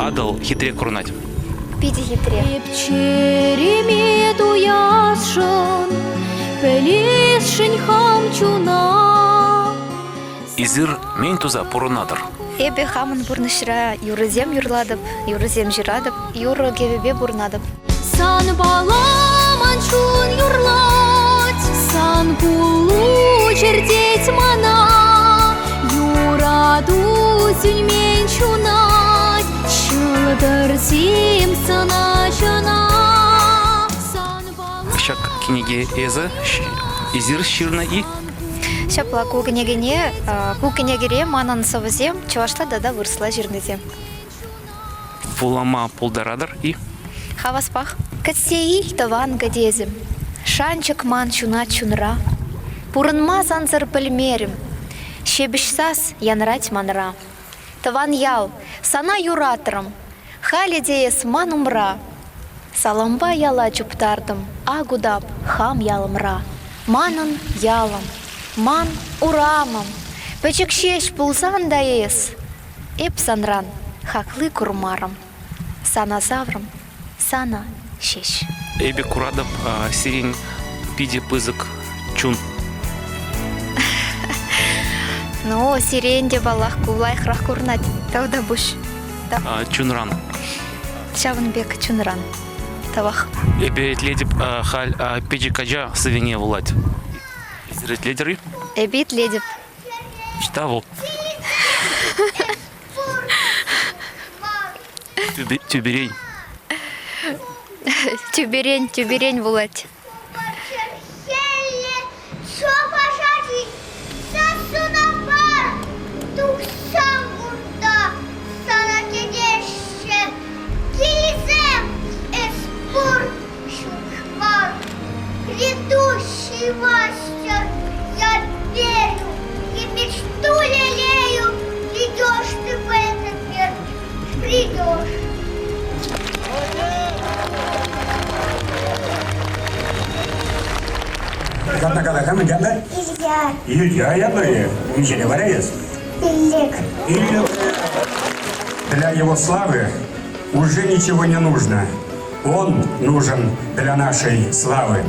Атӑл хитре курӑнать. Питӗ хитре. Эп чӗреме туясшӑн, пӗлесшӗн хам чуна. Эсир мӗн туса пурӑнатӑр? Эпӗ хамӑн пурнӑҫра юрӑсем юрлатӑп, юрӑсем ҫыратӑп, юрӑ-кӗвӗпе пурӑнатӑп. Санпала ман чун юрлать, сан куллу чӗртет мана. Юрату сӳнмен ҫунать, ҫӑлтӑрсем сана ҫӑна. Ҫак кӗнеке эсӗ эсир ҫырнӑ-и? Ҫапла ку кӗнекене, ку кӗнекере манӑн сӑвӑсем чӑвашла тата вырӑсла ҫырнисем. Вулама пултаратӑр-и? Хаваспах. Кӗтсе ил, тӑван кӗтесӗм, шанчӑк ман ҫунать чунра. Пурӑнма сансӑр пӗлмерӗм, ҫепӗҫ сас янрать манра. Тӑван ял, сана юратрӑм, халӗ те эс ман умра. Салампа яла чуптартӑм, ак утап хам ялӑмра. Манӑн ялӑм, ман урамӑм, пӗчӗк ҫеҫ пулсан та эс, эп санран хакли курмарӑм. Сана саврӑм, сана ҫеҫ. Эпӗ куратӑп, сирӗн питӗ пысӑк чун. Ну, сире ӗнтӗ, паллах, ку лайӑхрах курӑнать. Тавтапуҫ. Чунран. Ҫавӑн пек чунран. Тавах. Эпӗ итлетӗп халь пӗчӗк ача сӑввине вулать. Эсир итлетӗр-и? Эпӗ итлетӗп. Ӑҫта вӑл? Тӳперен. Тӳперен, тӳперен вулать. Ятна кала-ха, мӗн ятлӑ? Илья. Илья ятлӑ-и? Миҫере вара эс? Пиллӗк. Пиллӗк. Для его славы уже ничего не нужно. Он нужен для нашей славы.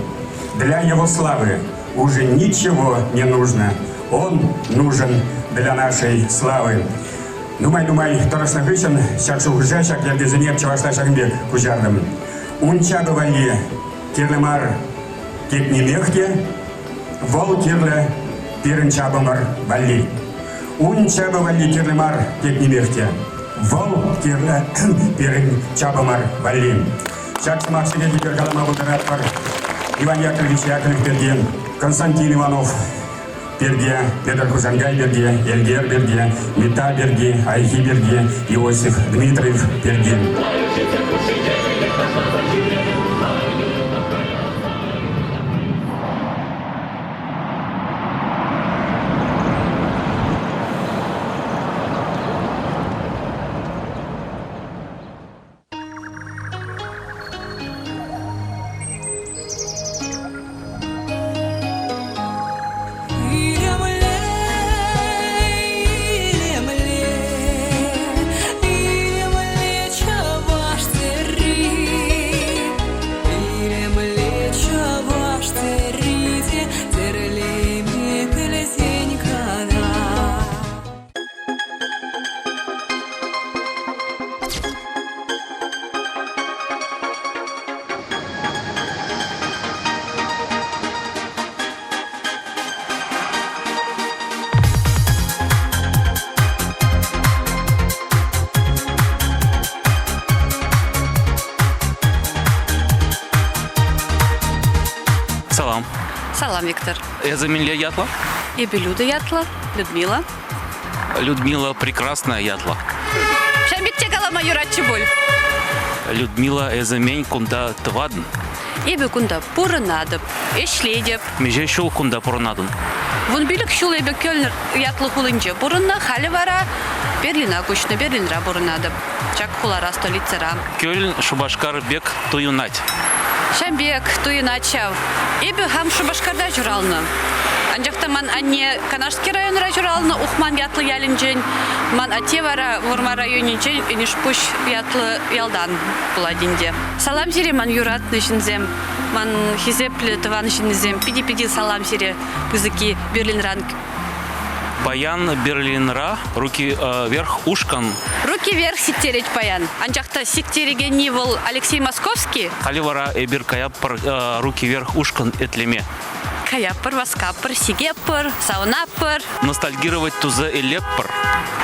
Для его славы уже ничего не нужно. Он нужен для нашей славы. Нумай-нумай тӑрӑшнӑ хыҫҫӑн ҫак шухӑша ҫак йӗркесене чӑвашла ҫакӑн пек куҫартӑм. Ун чапӗ валли кирлӗ мар тек нимех те, вӑл кирлӗ пирӗн чапӑмӑр валли. Ун чапӗ валли кирлӗ мар тек нимех те, вӑл кирлӗ пирӗн чапӑмӑр валли. Ҫак сӑмахсене эпир калама пултаратпӑр Иван Яковлевич Яковлев пирки, Константин Иванов пирки, Петр Хусанкай пирки, Эльгер пирки, Митта пирки, Айхи пирки, Иосиф Дмитриев пирки. Салам. Салам, Виктор. Эсӗ мӗнле ятлӑ? Эпӗ Люда ятлӑ, Людмила. Людмила прекрасная ятлӑ. Ҫав пек те калама юратчӗ пуль. Людмила, эсӗ мӗн кунта тӑватӑн? Эпӗ кунта пурӑнатӑп, ӗҫлетӗп. Миҫе ҫул кунта пурӑнатӑн? 15 ҫул эпӗ Кёльн ятлӑ хулинче пурӑннӑ, халӗ вара Берлина куҫнӑ, Берлинра пурӑнатӑп. Ҫак хулара, столицӑра. Кёльн Шупашкар пек туйӑнать. Ҫав пек туйӑнать ҫав. Эпӗ хам Шупашкарта ҫуралнӑ. Анчах та ман анне Канашский районра ҫуралнӑ, Ухман ятлӑ ялӗнчен. Ман атте вара Вӑрмар районӗнчен Энӗшпуҫ ятлӑ ялтан пулать ӗнтӗ. Салам сире, ман юратнӑ ҫынсем, ман хисеплӗ тӑван ҫыннисем. Питӗ-питӗ салам сире, пысӑкки Берлинран. Паян Берлинра «Руки вверх» ушкӑн. «Руки вверх» сиктерет паян. Анчах та сиктерекенни вӑл Алексей Московский. Халӗ вара эпир каяппӑр «Руки вверх» ушкӑн итлеме. Каяппӑр, васкаппӑр, сикеппӑр, савӑнаппӑр. Ностальгировать туса илеппӑр.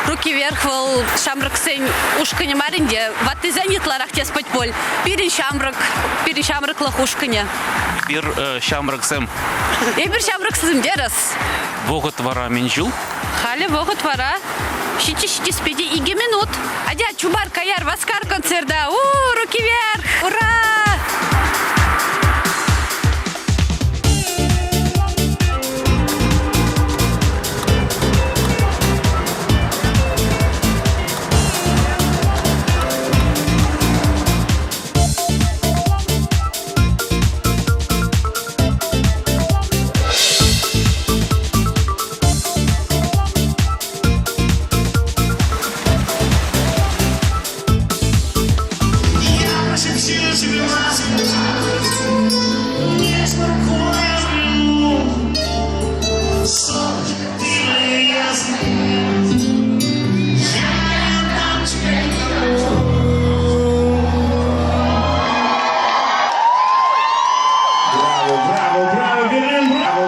«Руки вверх» вӑл ҫамрӑксен ушкӑнӗ мар ӗнтӗ. Ваттисен ытларах тес пуль. Пирӗн ҫамрӑк, пирӗн ҫамрӑклӑх ушкӑнӗ. Эпир ҫамрӑксем. Эпир ҫамрӑксем терӗс. Вӑхӑт вара мӗн ҫул? Халӗ вӑхӑт вара ҫиччӗ ҫитеспе те икӗ минут. Атя, чупар, каяр, васкар концерта. У, руки вверх! Ура! Браво, браво, браво, Берлин, браво!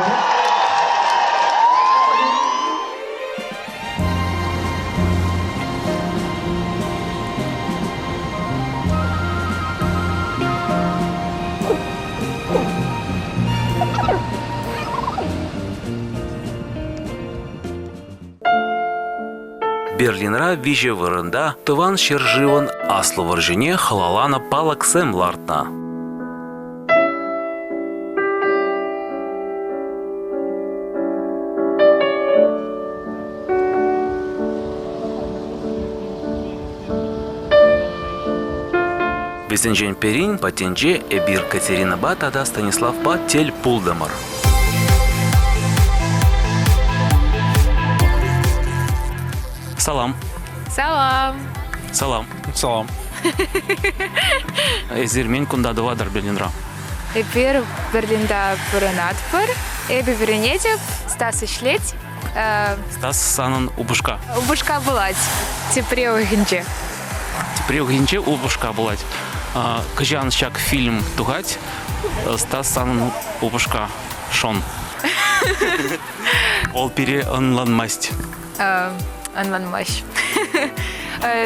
Берлинра виҫӗ вырӑнта Тӑван ҫӗршывӑн Аслӑ вӑрҫине халалланӑ палӑксем лартнӑ. Вӗсенчен пӗрин патӗнче эпир Катеринӑпа тата Станиславпа тӗл пултӑмӑр. Салам. Салам. Салам. Салам. Эсир мӗн кунта тӑватӑр Берлинра? Эпир Берлинта пурӑнатпӑр. Эпӗ вӗренетӗп, Стас ӗҫлет. Стас санӑн упӑшка. Упӑшка пулать тепре уйӑхӗнче. Тепре уйӑхӗнче упӑшка пулать. Кӑҫан ҫак фильм тухать, Стас санӑн упӑшка Шон. Вӑл пире ӑнланмасть. Ӑнланмасть.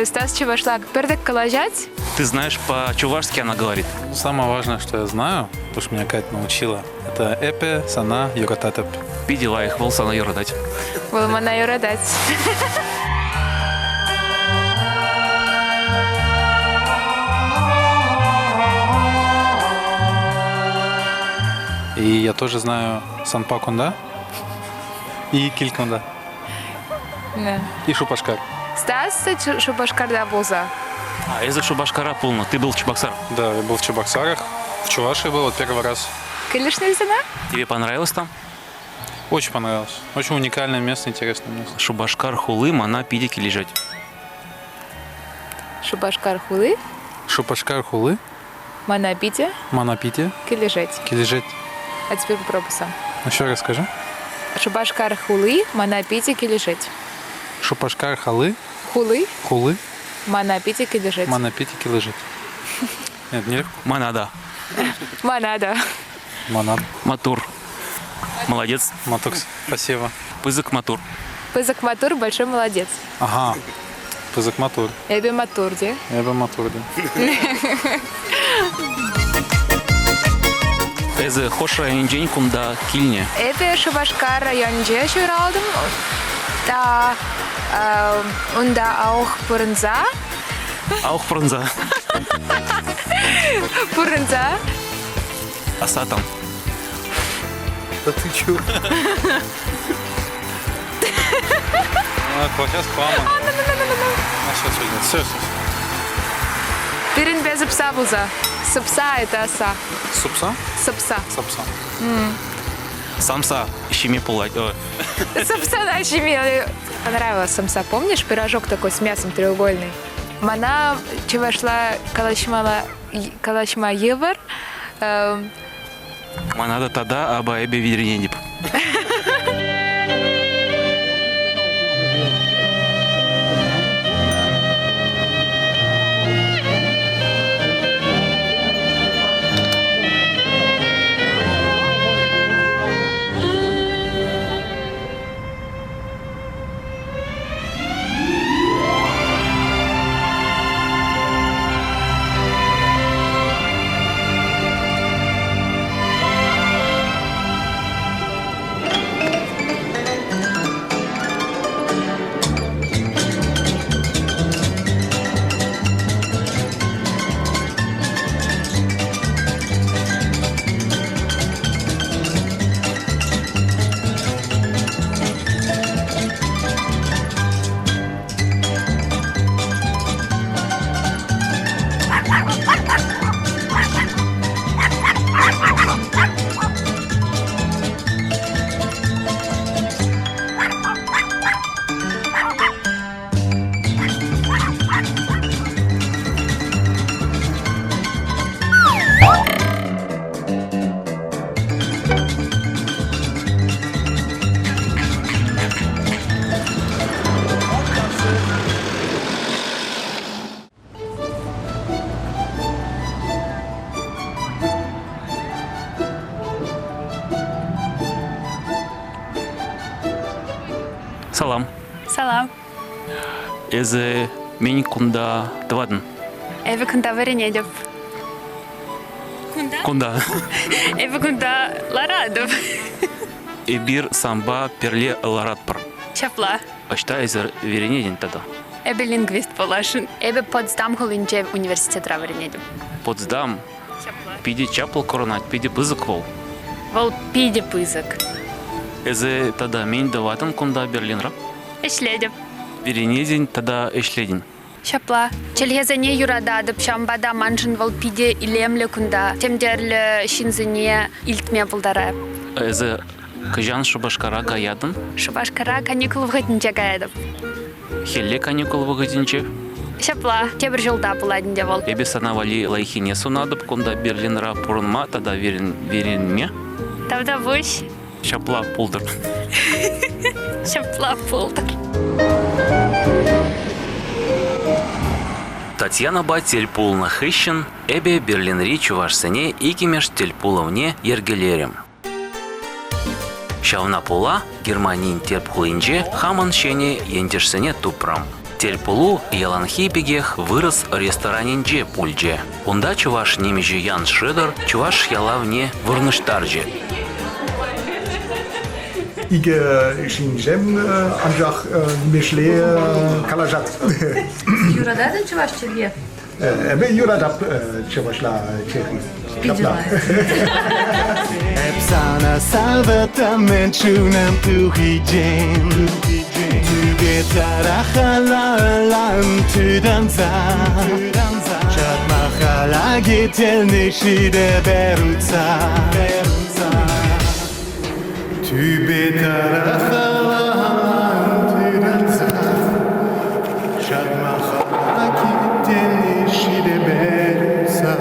Стас чӑвашла пӗртӗк калаҫать. Ты знаешь, по-чувашски она говорит. Самое важное, что я знаю, потому что меня Катя научила, это эпӗ сана юрататӑп. Питӗ лайӑх вӑл сана юратать. Вӑл мана юратать. И я тоже знаю Санпа кунта и Кил кунта. Да. И Шупашкар. Стас Шупашкарта пулса. А, эсӗ Шупашкара пулнӑ. Ты был в Чебоксарах? Да, я был в Чебоксарах. В Чувашии был вот первый раз. Килӗшнӗ сана? Тебе понравилось там? Очень понравилось. Очень уникальное место, интересное место. Шупашкар хули мана питӗ килӗшет. Шупашкар хули? Шупашкар хули? Мана питӗ? Мана питӗ? Килӗшет. Килӗшет. А теперь попробуй сам. Еще раз скажи. Шупашкар хули мана питӗ килӗшет. Шупашкар халы? Хули? Хулы? Мана питӗ килӗшет. Мана питӗ килӗшет. Нет, не Мана да. Мана да. Мана. Маттур. Молодец. Маттур, спасибо. Пысӑк маттур. Пысӑк маттур, большой молодец. Ага. Пысӑк маттур. Эпӗ маттур те. Эпӗ маттур те. Эсӗ хӑш районӗнчен кунта килнӗ? Эпӗ Шупашкар районӗнче ҫуралтӑм. Та унта аух пурӑнса. Аух пурӑнса. Пурӑнса. Аса там. Да ты чё? Сейчас к вам. Сейчас уйдет. Все, все. Пирӗнпе сӑпса пулса. Сӑпса это оса. Супса? Сӑпса. Сапса. Самса ҫиме пулать. Сӑпса на ҫиме. Понравилась самса, помнишь, пирожок такой с мясом треугольный? Мана чӑвашла калаҫмала калаҫма йывӑр. Мана та тата аба эпӗ витӗрӗнетӗп. Салам. Салам. Эсӗ мӗн кунта тӑватӑн? Эпӗ кунта вӗренетӗп. Кунта? Кунта. Эпӗ кунта ларатӑп. Эпир санпа пӗрле ларатпӑр. Ҫапла. Ӑҫта эсӗр вӗренетӗн тата? Эпӗ лингвист пуласшӑн. Эпӗ Потсдам хулинче университетра вӗренетӗп. Потсдам? Ҫапла. Питӗ чаплӑ курӑнать, питӗ пысӑк вӑл. Вӑл питӗ пысӑк. Эсӗ тата мӗн тӑватӑн кунта Берлинра? Ӗҫлетӗп. Вӗренетӗн тата ӗҫлетӗн. Ҫапла. Чӗлхесене юрататӑп, ҫавӑнпа та маншӑн вӑл питӗ илемлӗ кунта. Тем тӗрлӗ ҫынсене илтме пултарать. Эсӗ хӑҫан Шупашкара каятӑн? Шупашкара каникул вӑхӑтӗнче каятӑп. Хӗлле каникул вӑхӑтӗнче. Ҫапла, тепӗр ҫулта пулать ӗнтӗ вӑл. Эпӗ сана валли лайӑххине сунатӑп кунта Берлинра пурӑнма тата веренме. Тавтапуҫ. Ҫапла пултӑр. Ҫапла пултӑр. Татьянӑпа тӗл пулнӑ хыҫҫӑн эпӗ Берлинри чӑвашсене иккӗмӗш тӗлпулӑвне йӗркелерӗм. Ҫавна пула Германин тӗп хулинче хамӑн ҫӗнӗ ентешсене тупрӑм. Тӗлпулу яланхи пекех вырӑс ресторанӗнче пулчӗ. Унта чӑваш нимӗҫӗ Ян Шредер чӑваш ялавне вырнаҫтарчӗ. Икӗ ҫынсем анчах нимӗҫле калаҫать. Юрататӑн чӑваш чӗлхи? Эпӗ юратап чӑвашла чӗлхи. Питӗ Эп сана савӑтамӗн чунӑм тухиччен Тӳпе тарахалалан тытӑнса Чӑтмахала кителнӗ ҫитӗ берутса Тӳпе тарахалалан тытӑнса Чӑтмахала кителнӗ ҫитӗ берутса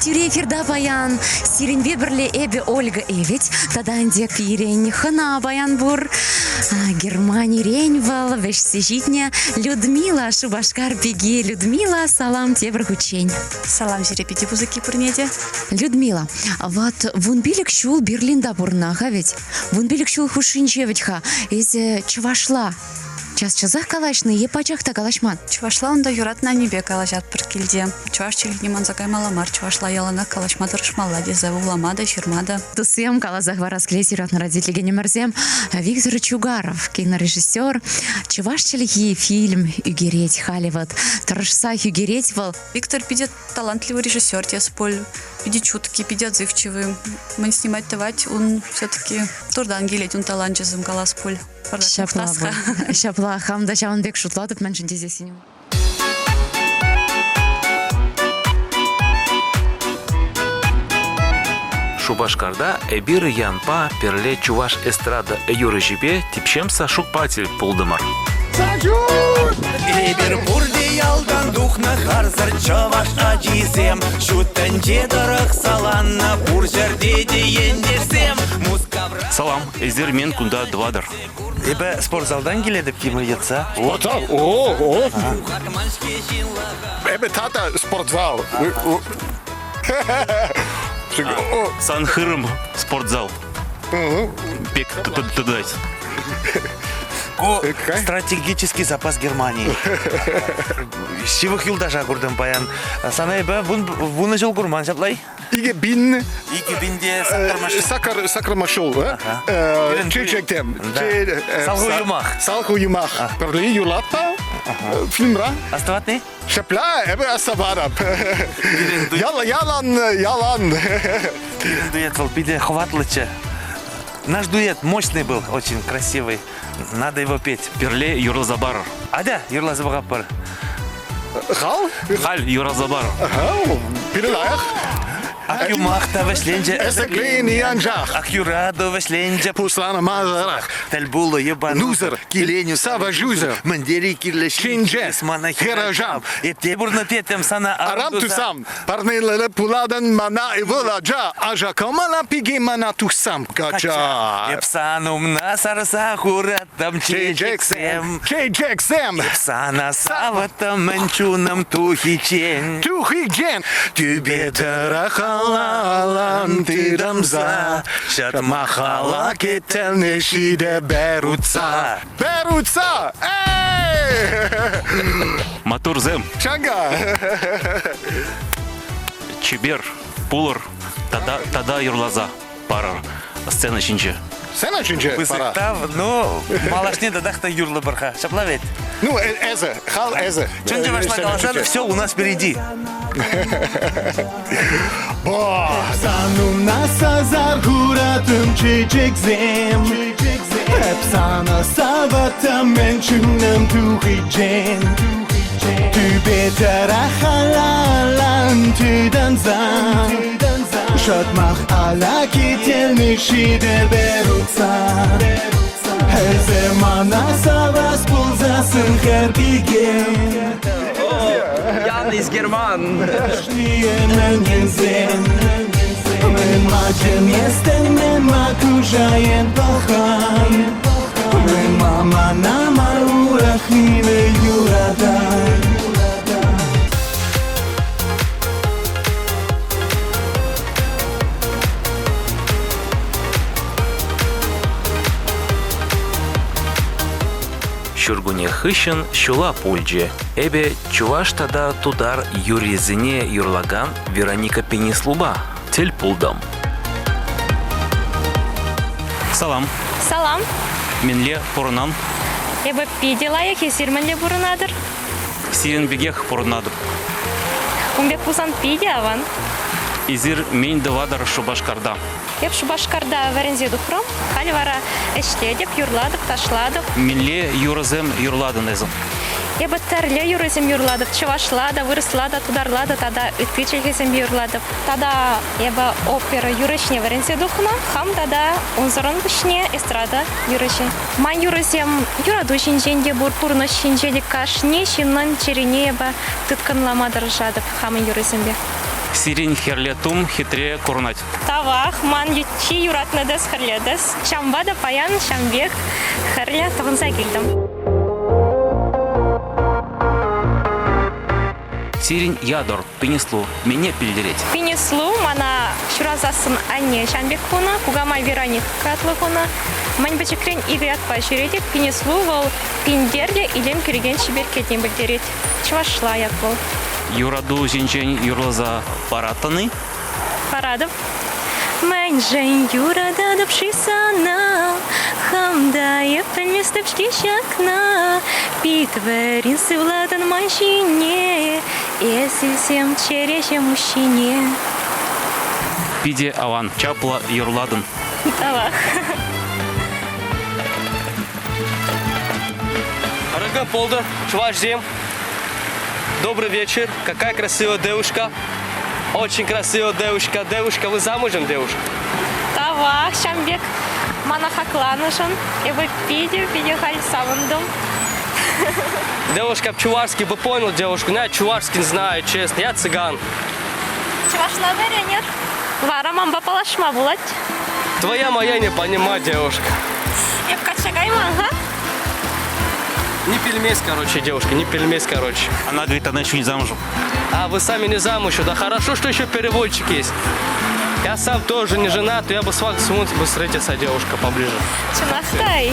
Тӳре эфирта паян сирӗнпе пӗрле эпӗ Ольга Эвет тата ӗнтӗ пирӗн хӑна паян пур. Германирен вӑл вӗҫсе ҫитнӗ Людмила Шупашкар пики. Людмила, салам тепӗр хутчен. Салам сире питӗ пысӑкки пурне те. Людмила, вот вунпилӗк ҫул Берлинта пурӑннӑ-ха ведь. Вунпилӗк ҫул хушшинче вӗт-ха эсӗ чӑвашла час-часах калаҫнӑ е пачах та калаҫман? Чӑвашла унта юратнӑ аннепе калаҫатпӑр килте. Чӑваш чӗлхине манса каймалла мар, чӑвашла яланах калаҫма тӑрӑшмалла тесе вулама та, ҫырма та. Туссем каласа хӑварас килет юратнӑ радиотлекенӗмӗрсем. Виктор Чугаров кинорежиссер чӑваш чӗлхи фильм ӳкерет халӗ вот. Тӑрӑшсах ӳкерет вӑл. Виктор питӗ талантливый режиссер тес пуль. Питӗ чуткий, питӗ отзывчивый. Мӗн снимать тӑвать, ун все-таки туртан килет ун таланчӗсем калас пуль. Ҫапла, ҫапла хам та ҫавӑн пек шутлатӑп, мӗншӗн тесессӗн. Шупашкарта эпир Янпа пӗрле чӑваш эстрада юрӑҫипе Типшем Сашукпа тӗл пултӑмӑр. Сашук! Эпир пурте ялтан тухнӑ харсӑр чӑваш ачисем. Ҫут тӗнче тӑрӑх саланнӑ пур ҫӗрте те ентешсем. Мускавра... Салам, эсир мен кунта тӑватӑр. Эпӗ спортзалтан килетӗп Тима йӑтса. Спортзал? О, о! Эпӗ тата спортзал. Сан хырӑм спортзал. Пек тытать. Ку стратегический запас Германии. Ҫывӑх юлташа куртӑм паян. Сана эпӗ вунӑ ҫул курман ҫапла-и? Икӗ пин... Икӗ пинте саккӑрмӗш Саккӑр, саккӑрмӗш ҫул. Чечектем. Салху юмах. Салху юмах. Пӗрле юрлатпа фильмра. Астӑватни? Ҫапла, эпӗ астӑватӑп. Ялан, ялан. Пирӗн дуэт вӑл питӗ хӑватлӑччӗ. Наш дуэт мощный был, очень красивый. Надо его петь. Пӗрле юрласа барӑр. Атя, юрласа пӑхатпӑр. Хал? Халь юрласа барӑр. Пирӗн лайӑх. Ак юмах та вӗҫленчӗ. Ӗсӗклени анчах. Ак юрату вӗҫленчӗ. Пуҫланӑ мазарах. Тӗл пулнӑ йӑпанусӑр. Киленӳ савӑшусӑр. Мӗн тери кирлӗ ҫинче. Мана хӗрачам. Эп те пурнӑ теттӗм сана арам тусам. Парнелле пулатӑн мана ывӑл ача. Ача кӑмӑла пике мана тухсам кача. Эп сан умна сарса хураттӑм чечексем. Чечексем. Эп сана савӑттӑм мӗн чунӑм тухиччен. Тухиччен. Тӳпе тӑрӑх алан тытӑмса Ҫатмахала кетелне ҫитӗ берутса. Берутса! Эй! Матурсем. Чанга! Чипер, пулӑр тата, тата юрласа парӑр сцена ҫинче. Сцена ҫинче Пысӑк тав, ну, малашне татах та юрлӑпӑр-ха. Ҫапла ведь? Ну, эсӗ, хал эсӗ. Чӑн чӑвашла каласан, все у нас впереди. Сан умна сазар хуратым чечексем. Эп сана саватам мен чунам тухичен. Тӳпе тарахалалан тытансан. Шӑтмах ала кителни ҫитӗ берутса. Эсӗ мана савас пулсассӑн хӗр пикем. Ян из Герман. Ҫуркунне хыҫҫӑн ҫула пулчӗ. Эпӗ чӑваш тата тутар юррисене юрлакан Вероника Пенеслупа тӗл пултӑм. Салам. Салам. Мӗнле пурӑнан? Эпӗ питӗ лайӑх, эсир мӗнле пурӑнатӑр? Сирӗн пекех пурӑнатӑп. Ун пек пулсан питӗ аван. Эсир мӗн тӑватӑр Шупашкарта? Эп Шупашкарта вӗренсе тухрӑм. Халь вара ӗҫлетӗп, юрлатӑп, ташлатӑп. Мӗнле юрӑсем юрлатӑн эсӗ? Эпӗ тӗрлӗ юрӑсем юрлатӑп. Чӑвашла та, вырӑсла та, тутарла та тата ытти чӗлхесемпе юрлатӑп. Тата эпӗ опера юрӑҫне вӗренсе тухнӑ. Хам тата унсӑрӑн пуҫне эстрада юрӑҫи. Ман юрӑсем юрату ҫинчен те пур, пурнӑҫ ҫинчен те кашни ҫыннӑн чӗрине эпӗ тыткӑнлама тӑрӑшатӑп хамӑн юрӑсемпе. Сирӗн хӗрлӗ тум хитре курӑнать. Тавах, ман чи юратнӑ тӗс хӗрлӗ тӗс. Ҫавӑнпа та паян ҫавӑн пек хӗрлӗ тӑхӑнса килтӗм. Сирӗн ятӑр Пинеслу мӗне пӗлтерет? Пинеслу мана ҫурасассӑн анне ҫавӑн пек хунӑ, кукамай Вероника ятлӑ хунӑ. Мӗн пӗчӗкрен икӗ ятпа ҫӳретӗп. Пинеслу вӑл пинтерлӗ илем кӳрекен чиперкке тен пӗлтерет. Чӑвашла ят вӑл. Юрату ҫинчен юрласа паратӑн-и? Паратӑп. Мӗншӗн юрататӑп-ши сана? Хам та эп пӗлместӗп-ҫке ҫакна. Пит вӗрин сывлатӑн ман ҫине, Эс илсем чӗреҫӗм уҫҫине. Питӗ аван, чаплӑ юрлатӑн. Тавах. Дорогой Полдор, Чувашзем, добрый вечер. Какая красивая девушка. Очень красивая девушка. Девушка, вы замужем, девушка? Тавах, ҫавӑн пек мана хакланӑшӑн. Эпӗ питӗ, питӗ халь савӑнтӑм. Девушка, чувашский бы понял девушку. Я чувашский не знаю, честно. Я цыган. Чӑвашла вӗренер. Вара манпа паллашма пулать. Твоя моя не понимать, девушка. Эп качча кайман-ха. Не пельмесь, короче, девушка, не пельмесь, короче. Она говорит, она еще не замужем. А вы сами не замуж еще? Да хорошо, что еще переводчик есть. Я сам тоже не женат, я бы с вами смог бы встретиться, девушка, поближе. Чӑнах та-и?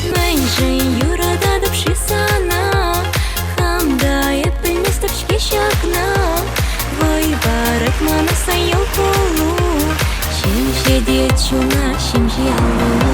Мӗншӗн юрататӑп-ши сана? Хам та эп пӗлместӗп-ҫке ҫакна. Вӑй парать мана сан куллу, ҫемҫетет чуна ҫемҫе аллу.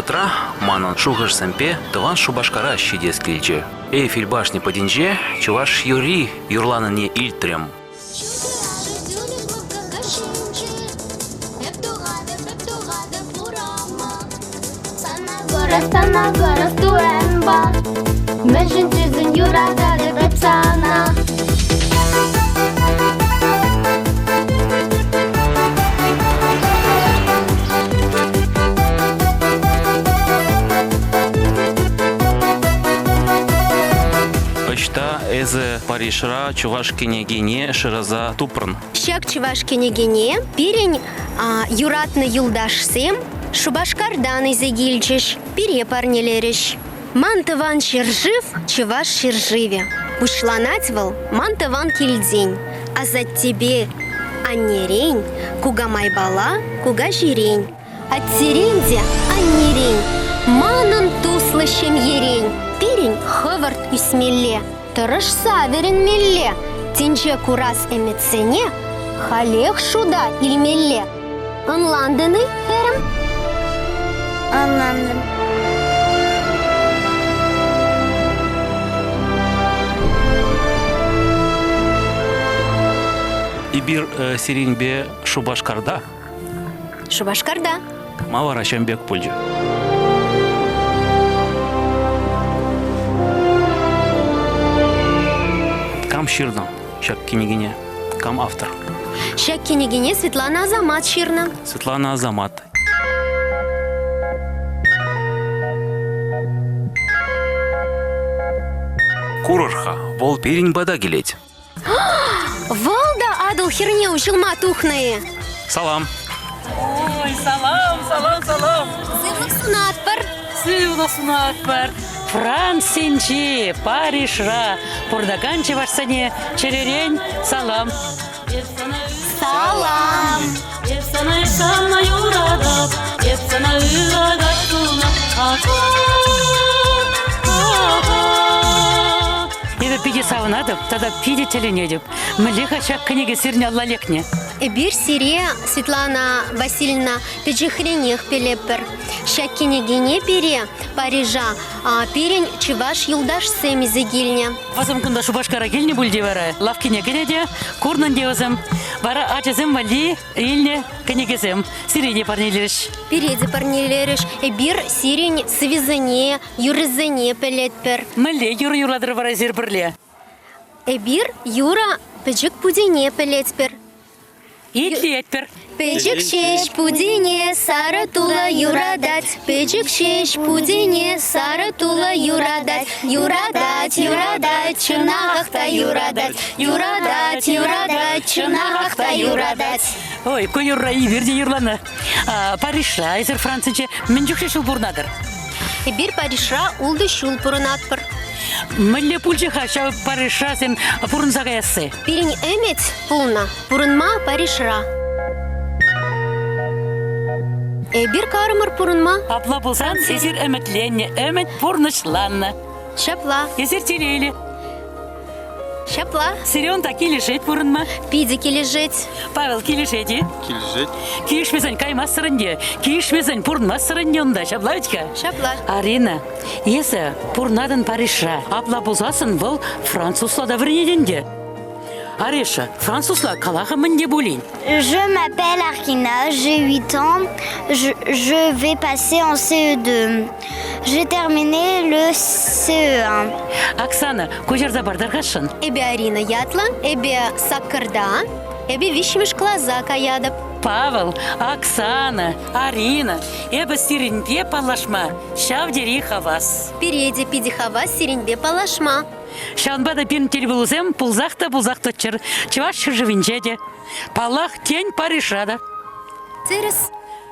вӑхӑтра манӑн шухӑшсемпе тӑван Шупашкара ҫитес килчӗ. Эйфель башни патӗнче чӑваш юрри юрланине илтрӗм. Сана курас туйӑмпа, мӗншӗн тесен юрататӑп эп сана. Ӑҫта эсӗ Парижра чӑваш кӗнекине шыраса тупрӑн? Ҫак чӑваш кӗнекине пирӗн юратнӑ юлташсем Шупашкартан илсе килчӗҫ, пире парнелерӗҫ. Ман тӑван ҫӗршыв чӑваш ҫӗршывӗ. Пуҫланать вӑл ман тӑван килтен, асаттепе аннерен, кукамайпала кукаҫирен. Аттерен те аннерен, манӑн туслӑ ҫемьерен пирӗн хӑвӑрт ӳсмелле, тӑрӑшса вӗренмелле, тӗнче курас ӗмӗтсене халех шута илмелле. Ӑнлантӑн-и, хӗрӗм? Ӑнлантӑм. Эпир сирӗнпе Шупашкарта. Шупашкарта. Ма вара ҫавӑн пек пулчӗ? Кам ҫырнӑ ҫак кӗнекене? Кам автор? Ҫак кӗнекене Светлана Азамат ҫырнӑ. Светлана Азамат. Курӑр-ха, вӑл пирӗн пата килет. Вӑл та Атӑл хӗрне уҫӑлма тухнӑ-и? Салам. Ой, салам, салам, салам. Сывлӑх сунатпӑр. Сывлӑх сунатпӑр. Францинчи Парижра пурӑнакан чӑвашсене чӗререн салам. Салам. Эп сана, эп сана юратап, эп сана ыратап тунӑ. Эпӗ питӗ савӑнатӑп тата питӗ тӗлӗнетӗп. Мӗнле-ха ҫак кӗнеке сирӗн алла лекнӗ? Эпир сире, Светлана Васильевна, пӗчӗкренех пӗлетпӗр. Ҫак кӗнекене пире Парижа пирӗн чӑваш юлташсем илсе килнӗ. Вӗсем кунта Шупашкара килнӗ пуль те вара. Лавккине кӗнӗ те, курнӑ те вӗсем. Вара ачасем валли илнӗ кӗнекесем сире те парнелерӗҫ. Пире те парнелерӗҫ. Эпир сирӗн сӑввисене, юррисене пӗлетпӗр. Мӗнле юрӑ юрлатӑр вара эсир пӗрле? Эпир юрӑ пӗчӗк путене пӗлетпӗр. Итлетпӗр. Пӗчӗк ҫеҫ путене сарӑ тулӑ юратать. Пӗчӗк ҫеҫ путене сарӑ тулӑ юратать. Юратать, юратать, чӑнахах та юратать. Юратать, юратать, чӑнахах та юратать. Ой, ку юрра эпир те юрланӑ. Парижра, эсир Францинче мӗн чухлӗ ҫул пурӑнатӑр? Эпир Парижра ултӑ ҫул пурӑнатпӑр. Мӗнле пулчӗ-ха ҫав Парижра сем пурӑнса каясси? Пирӗн ӗмӗт пулнӑ пурӑнма Парижра. Эпир карӑмӑр пурӑнма. Апла пулсан эсир ӗмӗтленнӗ, ӗмӗт пурнӑҫланнӑ. Ҫапла. Эсир телейлӗ. Ҫапла. Сире унта килӗшет пурӑнма? Питӗ килӗшет. Павел, килӗшет-и? Килӗшет. Килӗшмесен каймастӑр ӗнтӗ. Килӗшмесен пурӑнмастӑр ӗнтӗ унта. Ҫапла вӗт-ха? Ҫапла. Арина, эсӗ пурӑнатӑн Парижра. Апла пулсассӑн вӑл французла та вӗренет ӗнтӗ. Ариша, французла кала-ха мӗн те пулин. Je m'appelle Arkina, j'ai 8 ans, je, je vais passer en CE2. J'ai terminé le CE1. Оксана, куҫарса партар-хашшӑн. Эпӗ Арина ятлӑ, эпӗ саккӑрта, эпӗ виҫҫӗмӗш класа каятӑп. Павел, Оксана, Арина, эпӗ сирӗнпе паллашма ҫав тери хавас. Пире те питӗ хавас сирӗнпе паллашма. Ҫавӑнпа та пирӗн тӗлпулусем пулсах та пулсах тӑччӑр. Чӑваш ҫӗршывӗнче те, паллах, тен, Парижра та. Тӗрӗс.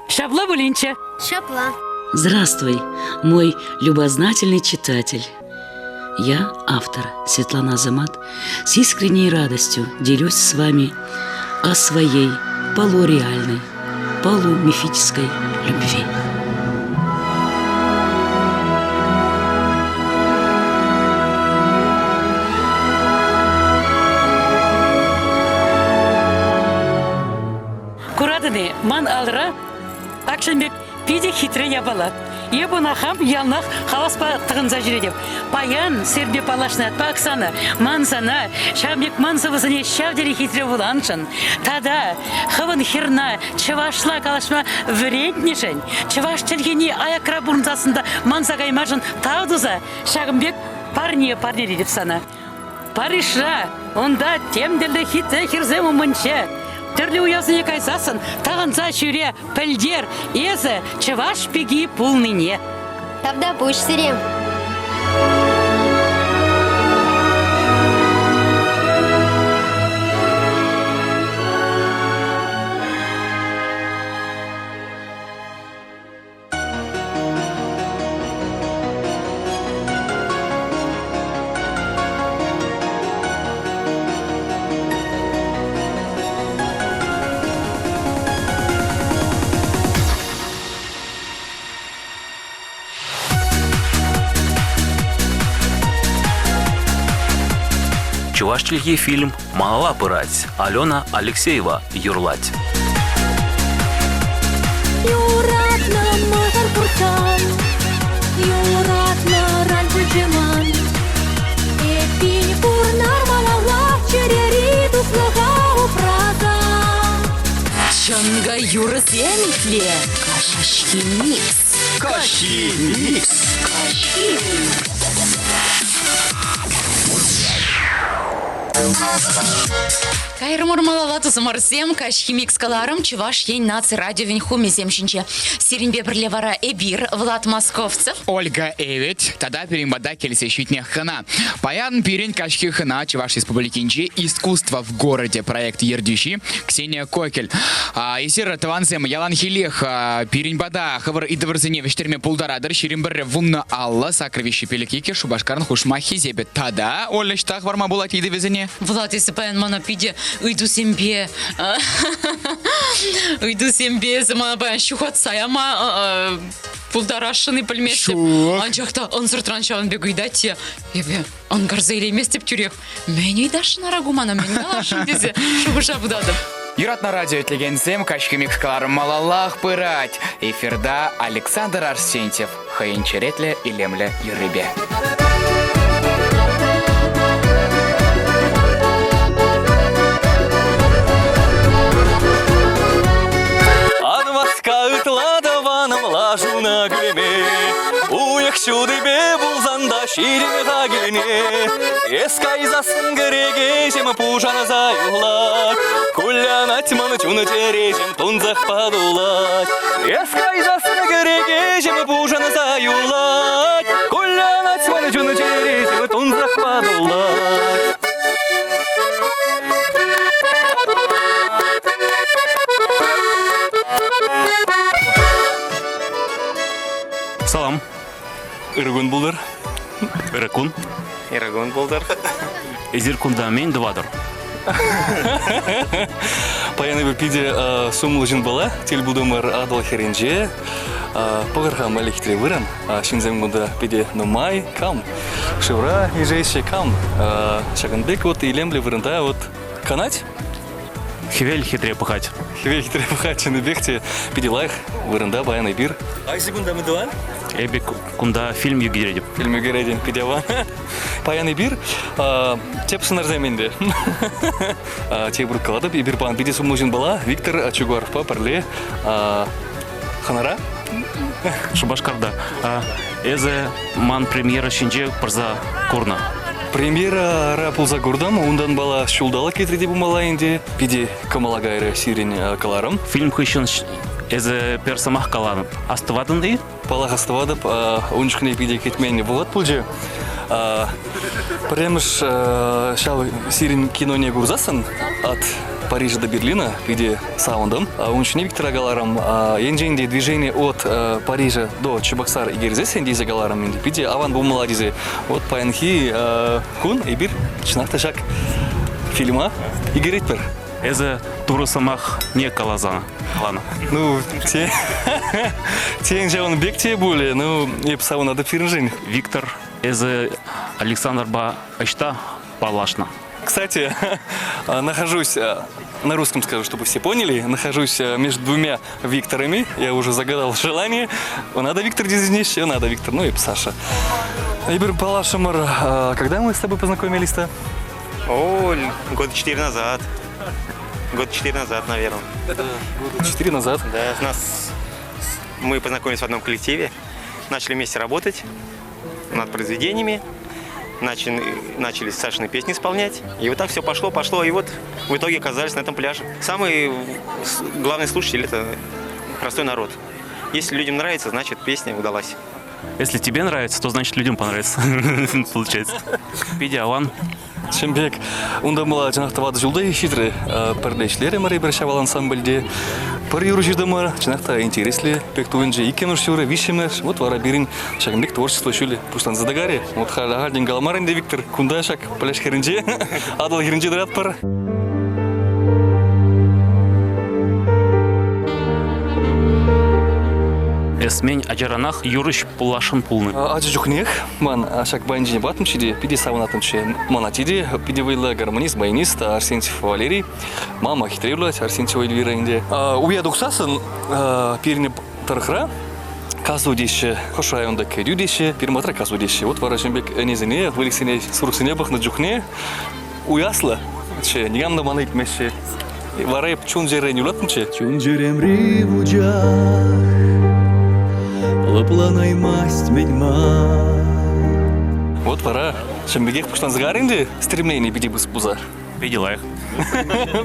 Ҫапла пулинччӗ. Ҫапла. Здравствуй, мой любознательный читатель. Я, автор Светлана Азамат, с искренней радостью делюсь с вами о своей полуреальной, полумифической любви. Куратӑн-и, ман алра акшӑн пек Питӗ хитре япала. Эп ӑна хам яланах хаваспа тӑхӑнса ҫӳретӗп. Паян сирпе паллашнӑ ятпа, Оксана, ман сана ҫав пек ман сӑвӑсене ҫав тери хитре вуланшӑн тата хӑвӑн хӗрна чӑвашла калаҫма вӗрентнӗшӗн, чӑваш чӗлхине аякра пурӑнсассӑн та манса каймашӑн тав туса ҫакӑн пек парне парнелетӗп сана. Парижра, унта тем тӗрлӗ хитре хӗрсем умӗнче тӗрлӗ уявсене кайсассӑн тӑхӑнса ҫӳре, пӗлтер эсӗ чӑваш пики пулнине. Тавтапуҫ сире. Чӑваш чӗлхи фильм малалла пырать. Алена Алексеева юрлать. Юратнӑ мӑшӑр пурсан, юратнӑран пулчӗ ман. Эппин пурнар малалла чӗрери туслӑха упраса. Чӑнкӑ юрӑсем итле. Каҫхи микс. Каҫхи микс. Каҫхи Кайрӑмӑр малалла тусӑмӑрсем, каҫхи микс кӑларӑм Чӑваш Ен наци радиовӗн хумӗсем ҫинче. Сирӗнпе пӗрле вара эпир, Влад Московцев, Ольга Эвет тата пирӗн пата килсе ҫитнӗ хӑна. Паян пирӗн каҫхи хӑна Чӑваш Республикинчи «Искусство в городе» проект ертӳҫи Ксения Кокель. Эсир, тӑвансем, яланхилех пирӗн пата хӑвӑр ыйтӑвӑрсене вӗҫтерме пултаратӑр. 21 10 50 сакӑр 3 5 2 Шупашкарӑн хушма хисепӗ. Тата, Оля, ӑҫта хӑварма пулать ыйтӑвӗсене? Влад, эсӗ паян мана питӗ ыйтусемпе ыйтусемпе эсӗ мана паян ҫухатса яма пултарасшӑн-и пӗлместӗп. Ҫук. Анчах та ӑнсӑртран ҫавӑн пек ыйтать те эпӗ ӑнкарса илейместӗп тӳрех. Мӗн ыйтасшӑн ара ку мана, мӗн каласшӑн тесе шухӑша путатӑп. Юратнӑ радио итлекенсем каҫхи микс кӑларӑм малаллах пырать. Эфирта Александр Арсентьев хӑйӗн черетлӗ илемлӗ юррипе. Ан васка ытла тӑванӑм лашуна кӳлеме, Уйӑх ҫутипе пулсан та ҫирӗм-ха килне. Эс кайсассӑн кӗрекеҫӗм пушанса юлать, Кулянать ман чун-чӗреҫӗм тунсӑхпа тулать. Эс кайсассӑн кӗрекеҫӗм пушанса юлать, Кулянать ман чун-чӗреҫӗм тунсӑхпа тулать. Салам. Ырӑ кун пултӑр. Ырӑ кун. Ырӑ кун пултӑр. Эсир кунта мӗн тӑватӑр? Паян эпир питӗ сумлӑ ҫынпала тӗл пултӑмӑр Атӑл хӗрринче. Пӑхӑр-ха мӗлӗхтре вырӑн. Ҫынсем кунта питӗ нумай. Кам шывра ишеҫҫӗ, кам ҫакӑн пек вот илемлӗ вырӑнта вот канать. Хӗвел хитре пӑхать. Хӗвел хитре пӑхать чӑннипех те питӗ лайӑх вырӑнта паян эпир. Айси кунта мӗн тӑван? Эпӗ кунта фильм ӳкеретӗп. Фильм ӳкеретӗн, питӗ аван. Паян эпир тӗп сӑнарсем ӗнтӗ. Тепӗр калатӑп, эпир паян питӗ сумлӑ ҫынпала Виктор Чугаровпа пӗрле хӑнара. Шупашкарта. Эсӗ ман премьера ҫинче пырса курнӑ. Премьерара пулса куртӑм. Унтанпала ҫулталӑк иртрӗ те пулмалла ӗнтӗ. Питӗ кӑмӑла кайрӗ сирӗн кӑларӑм. Фильм хыҫҫӑн эсӗ пӗр сӑмах каланӑ. Астӑватӑн-и? Паллах астӑватӑп. Ун чухне питӗ кӗтмен вӑхӑт пулчӗ. Пӗрремӗш ҫав сирӗн киноне курсассӑн от Парижа до Берлина питӗ савӑнтӑм. Ун чухне Виктора каларӑм, енчен те движение от Парижа до Чебоксар ӳкерсессӗн тесе каларӑм ӗнтӗ. Питӗ аван пулмалла тесе. Вот паянхи кун эпир чӑнах та ҫак фильма ӳкеретпӗр. Эсӗ Турӑ сӑмахне каласан, каланӑ. Ну, те, тен ҫавӑн пек те пулӗ, ну, эп савӑнатӑп сирӗншӗн. Виктор, эсӗ Александрпа ӑҫта паллашнӑ? Кстати, нахожусь, на русском скажу, чтобы все поняли, нахожусь между двумя Викторами. Я уже загадал желание. Надо Виктор Дизенищ, надо Виктор, ну и Саша. Эпир паллашрӑмӑр, когда мы с тобой познакомились-то? О, года четыре назад. Года четыре назад, наверное. Да, года четыре назад. Да, нас мы познакомились в одном коллективе, начали вместе работать над произведениями, начали, начали Сашины песни исполнять. И вот так все пошло, пошло, и вот в итоге оказались на этом пляже. Самый главный слушатель – это простой народ. Если людям нравится, значит песня удалась. Если тебе нравится, то значит людям понравится. Получается. Питӗ аван. Ҫын пек унта мала чӑнах тӑватӑ ҫулта ҫитрӗ. Пӗрле ӗҫлерӗмӗр эпир ҫав ансамбльте. Пӗр юрӑ ҫыртӑмӑр, чӑнах та интереслӗ пек туйӑнчӗ. Иккӗмӗш юрӑ, виҫҫӗмӗш. Вот вара пирӗн ҫакӑн пек творчество ҫулӗ пуҫланса та кайрӗ. Вот халь ахальтен каламарӗ ӗнтӗ Виктор. Кунта ҫак пляж хӗрринче, Атӑл хӗрринче тӑратпӑр. Эсмен ачаранах юрӑҫ пуласшӑн пулнӑ. Ача чухнех ман ҫак баянчине патӑмччӗ те питӗ савӑнаттӑмччӗ. Ман атте те питӗ вӑйлӑ гармонист, баянист Арсентьев Валерий. Мама хитре юрлать, Арсентьева Эльвира ӗнтӗ. Уя тухсассӑн пирӗн тӑрӑхра касу теҫҫӗ, хӑш районта кӗтӳ теҫҫӗ, пирӗн патра касу теҫҫӗ. Вот вара ҫын пек ӗнесене, выльӑхсене, сурӑхсене пӑхнӑ чухне уяслӑ. Никам та мана илтмеҫҫӗ. Вара эп чун-чӗререн юратнӑччӗ. Чун-чӗремри вучах лӑпланаймасть мӗн-ма. Вот вара ҫын пекех пуҫланса кайрӗ ӗнтӗ стремление питӗ пысӑк пулса. Питӗ лайӑх.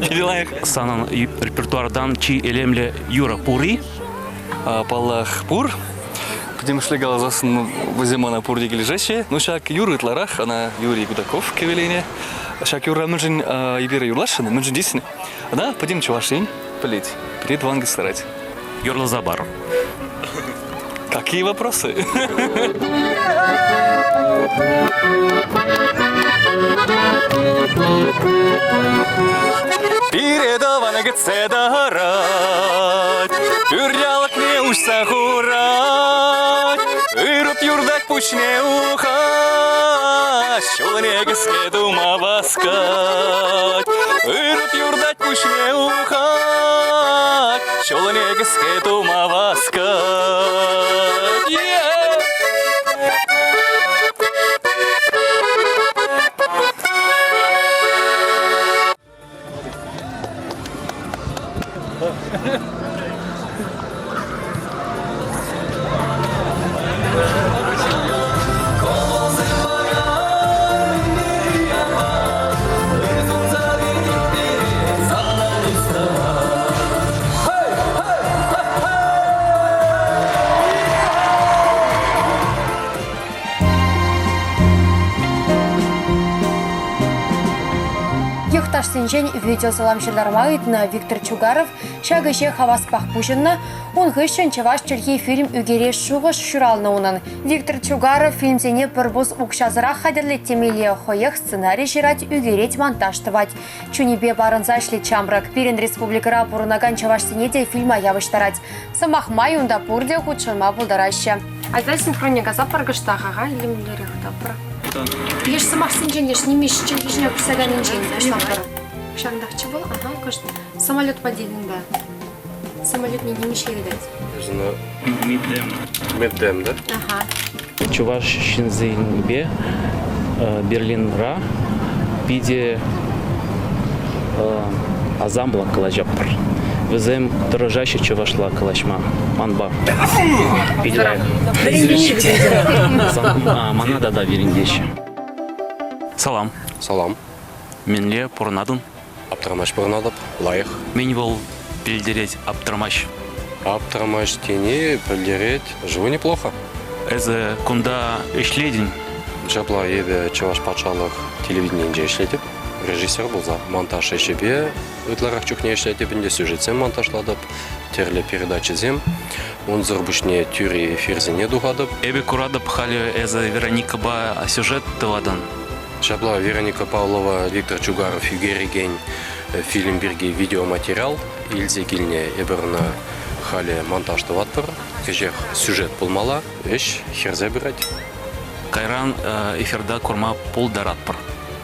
Питӗ лайӑх. Санӑн репертуартан чи илемлӗ юрӑ пур-и? Паллах, пур. Пӗтӗмӗшле каласассӑн вӗсем мана пурте килӗшеҫҫӗ. Ну, ҫак юрӑ ытларах, ӑна Юрий Кудаков кӗвӗленӗ. Ҫак юрра мӗншӗн эпир юрласшӑн, мӗншӗн тесен, ӑна пӗтӗм Чӑваш Ен пӗлет, пире тӑван кӑстарать. Юрласа пар. Какие вопросы? Пире тӑван кӗтсе тӑрать, Пӳрт алӑкне уҫса хурать, Ырӑп юртать пуҫне ухать, Ҫулне кӗске тума васкать. Ырӑп юртать пуҫне ухать, Ҫулне кӗске тума васкать. Yeah! Йӑхташсенчен видеосалам ҫыртарма ыйтнӑ Виктор Чугаров ҫак ӗҫе хаваспах пуҫӑннӑ. Ун хыҫҫӑн чӑваш чӗлхи фильм ӳкерес шухӑш ҫуралнӑ унӑн. Виктор Чугаров фильмсене пӗр пус укҫасӑрах хатӗрлет темелле, хӑех сценари ҫырать, ӳкерет, монтаж тӑвать. Чунӗпе парӑнса ӗҫлет ҫамрӑк. Пирӗн республикӑра пурӑнакан чӑвашсене те фильма явӑҫтарать. Сӑмах май, унта пурте хутшӑнма пултараҫҫӗ. Айта синхронне каса пӑркӑштах, ага, илемлӗрех тапӑр. Леш сӑмахсенчен леш нимӗҫ чӗлхи куҫса кайнинчен пуҫлатпӑр. Ҫавӑнтахчӗ вӑл, ага, кӑшт самолетпа тетӗн та. Самолетне нимӗҫле ыйтать. Мидем. Мидем, да? Ага. Чӑваш ҫынсемпе Берлинра питӗ асамлӑ калаҫатпӑр. Вӗсем тӑрӑшаҫҫӗ чӑвашла калаҫма манпа. Питӗ лайӑх. Мана та вӗрентеҫҫӗ. Салам. Салам. Мӗнле пурӑнатӑн? Аптӑрамасть пурӑнатӑп. Лайӑх. Мӗн вӑл пӗлтерет аптӑрамасть? Аптӑрамасть тени пӗлтерет. Живу неплохо. Эсӗ кунта ӗҫлетӗн? Ҫапла эпӗ Чӑваш патшалӑх телевиденийӗнче ӗҫлетӗп. Режиссер пулса монтаж ӗҫӗпе ытларах чухне ӗҫлетӗп ӗнтӗ, сюжетсем монтажлатӑп, тӗрлӗ передачӑсем. Унсӑр пуҫне тӳрӗ эфирсене тухатӑп. Эпӗ куратӑп халӗ эсӗ Вероникӑпа сюжет тӑватӑн. Ҫапла Вероника Павлова Виктор Чугаров ӳкерекен фильм пирки видеоматериал илсе килнӗ. Эпир ӑна халӗ монтаж тӑватпӑр. Кӗҫех сюжет пулмалла. Ӗҫ хӗрсе пырать. Кайран эфирта курма пултаратпӑр.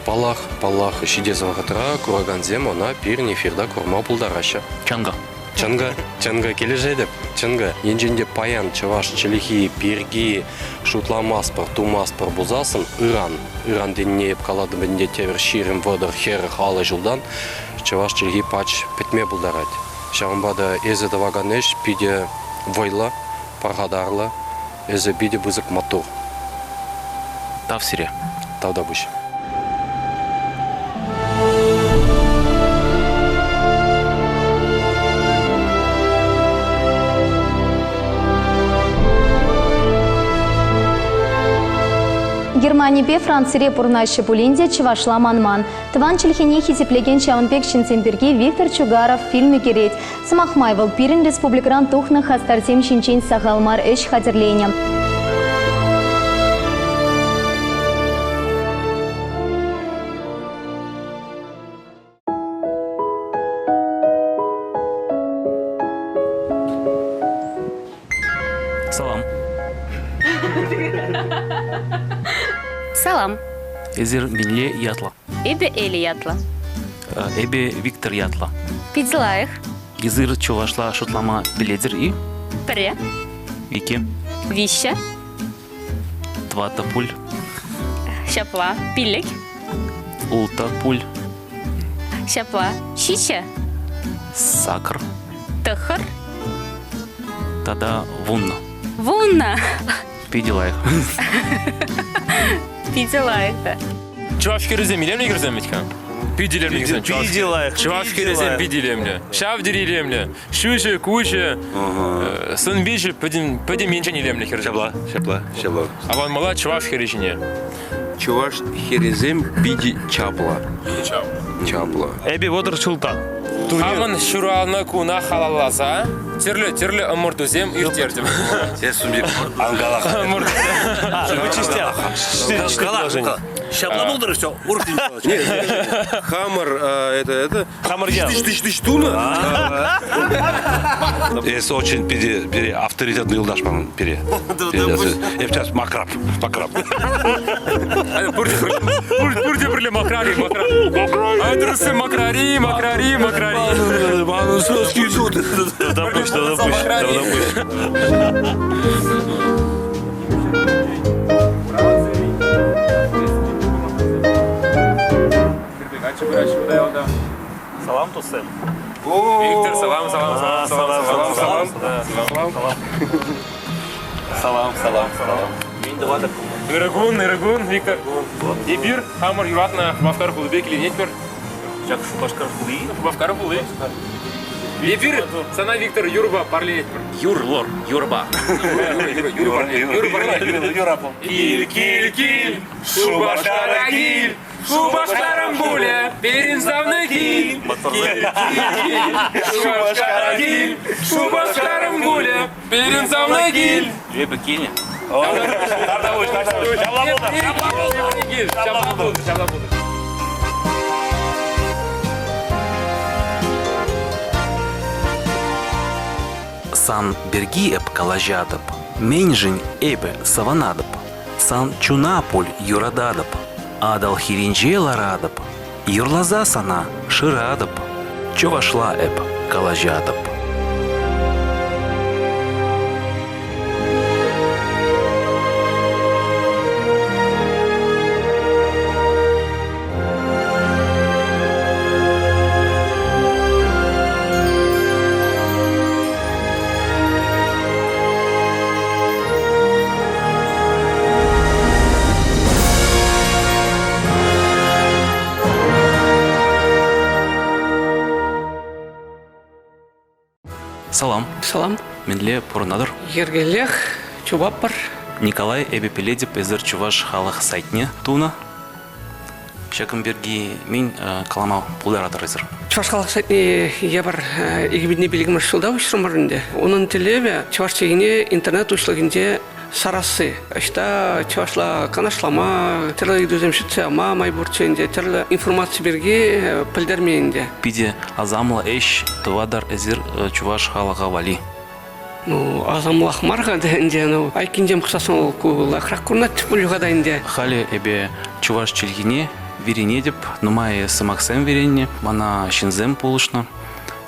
Паллах, паллах, ҫитес вӑхӑтра куракансем ӑна пирӗн эфирта курма пултараҫҫӗ. Чӑнкӑ. Чӑнкӑ, чӑнкӑ килӗшетӗп. Чӑнкӑ. Енчен те паян чӑваш чӗлхи пирки шутламастпӑр, тумастпӑр пулсассӑн ыран, ыран тенине эп калатӑп ӗнтӗ тепӗр 20, 30, 40, 50 ҫултан чӑваш чӗлхи пач пӗтме пултарать. Ҫавӑнпа та эсӗ тӑвакан ӗҫ питӗ вӑйлӑ, пархатарлӑ, эсӗ питӗ пысӑк маттур. Тав сире. Тавтапуҫ. Германипе Францире пурӑнаҫҫӗ пулин те чӑвашла манман. Тӑван чӗлхене хисеплекен ҫавӑн пек ҫынсем пирки Виктор Чугаров фильм ӳкерет. Сӑмах май, вӑл пирӗн республикӑран тухнӑ хастарсем ҫинчен сахал мар ӗҫ хатӗрленӗ. Салам. Салам. Эсир мӗнле ятлӑ? Эпӗ Эли ятлӑ. Эпӗ Виктор ятлӑ. Питӗ лайӑх. Эсир чӑвашла шутлама пӗлетӗр-и? Пӗрре. Иккӗ. Виҫҫӗ. Тӑваттӑ пуль. Ҫапла. Пиллӗк. Улттӑ пуль. Ҫапла. Ҫиччӗ. Сакӑр. Тӑхӑр. Тата вуннӑ. Вуннӑ. Питӗ лайӑх. Питӗ лайӑх та. Чӑваш хӗрӗсем илемлӗ хӗрсем вӗт-ха. Питӗ илемлӗ хӗрсем. Питӗ лайӑх. Чӑваш хӗрӗсем питӗ илемлӗ. Ҫав тери илемлӗ. Ҫӳҫӗ, куҫӗ, сӑн-пичӗ пӗтӗм, пӗтӗм енчен илемлӗ хӗрсем. Ҫапла, ҫапла, ҫапла. Аванмалла чӑваш хӗрӗ ҫине. Чӑваш хӗрӗсем питӗ чаплӑ. Питӗ чаплӑ. Чаплӑ. Эпӗ вӑтӑр ҫулта. Хамӑн ҫуралнӑ куна халалласа тӗрлӗ-тӗрлӗ ӑмӑртусем ирттертӗм. Эс ан кала. Ӑмӑртусем. Ҫапла пултӑр все, урӑх Хамӑр это это Хамӑр ял. Тыш тыш тыш тунӑ. Эс очень пире пире авторитетный юлдаш ман пире. Эп сейчас макрап, макрап. Пурте пӗрле макрари, макрари. Адресы макрари, макрари, макрари. Допусть, допусть, допусть. Салам, туссем. Виктор, салам, салам, салам, салам, салам, салам, салам, салам. Салам, салам, салам. Ырӑ кун, ырӑ кун, Виктор. Эпир хамӑр юратнӑ Шупашкар хулипе киленетпӗр. Ҫак Шупашкар хули? Шупашкар хули. Эпир сана, Виктор, юрӑпа парлетпӗр. Юрлор, юрӑпа. Юрӑ, юрӑ, Кил, кил, кил, Шупашкара кил, Шупашкарӑм пулӗ, пирӗн савнӑ кил. Шупашкара кил, Шупашкарӑм пулӗ, пирӗн савнӑ кил. Эпӗ килнӗ. Ҫапла пултӑр, ҫапла пултӑр. Сан пирки эп калаҫатӑп, мӗншӗн эпӗ савӑнатӑп. Сан чуна пуль юрататӑп, Атӑл хирӗнче ларатӑп, Юрласа сана шыратӑп, Чӑвашла эп калаҫатӑп. Салам. Салам. Мӗнле пурӑнатӑр? Йӗркеллех чупатпӑр. Николай эпӗ пӗлетӗп, эсир чӑваш халӑх сайтне тунӑ. Ҫакӑн пирки мӗн калама пултаратӑр эсир? Чӑваш халӑх сайтне эпир 2005 ҫулта уҫрӑмӑр ӗнтӗ. Унӑн тӗллевӗ чӑваш чӗлхине интернет уҫлӑхӗнче сарасси. Ӑҫта чӑвашла канашлама, тӗрлӗ ыйтусем ҫӗтсе яма май пурччӗ ӗнтӗ, тӗрлӗ информаци пирки пӗлтерме ӗнтӗ. Питӗ асамлӑ ӗҫ тӑватӑр эсир чӑваш халӑха валли. Ну, асамлах мар-ха ӗнтӗ, ну, айккинчен пӑхсассӑн вӑл ку лайӑхрах курӑнать пуль-ха та ӗнтӗ. Халӗ эпӗ чӑваш чӗлхине вӗренетӗп, нумай сӑмахсем вӗреннӗ, мана ҫынсем пулӑшнӑ.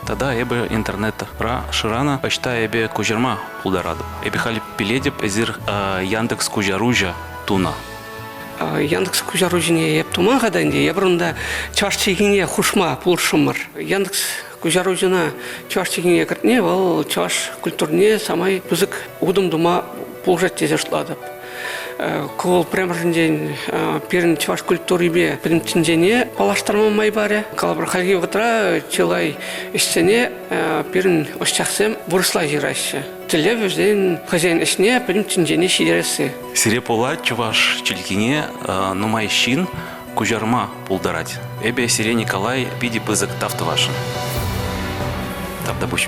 Тата эпӗ интернетра шыранӑ, ӑҫта эпӗ куҫарма пултаратӑп. Эпӗ халь пӗлетӗп, эсир Яндекс куҫаруҫӑ тунӑ. Яндекс куҫаруҫине эп туман-ха та ӗнтӗ, эпир унта чӑваш чӗлхине хушма пулӑшрӑмӑр. Яндекс куҫаруҫӑна чӑваш чӗлхине кӗртни вӑл чӑваш культурине самай пысӑк утӑм тума пулӑшать тесе шутлатӑп. Ку вӑл пӗрремӗшӗнчен пирӗн чӑваш культурипе пӗтӗм тӗнчене паллаштарма май парӗ. Калӑпӑр, хальхи вӑхӑтра чылай ӗҫсене пирӗн ӑсчахсем вырӑсла ҫыраҫҫӗ. Тӗллев вӗсен хӑйсен ӗҫне пӗтӗм тӗнчене ҫитересси. Сире пула чӑваш чӗлхине нумай ҫын куҫарма пултарать. Эпӗ сире, Николай, питӗ пысӑк тав тӑвасшӑн. Тавтапуҫ.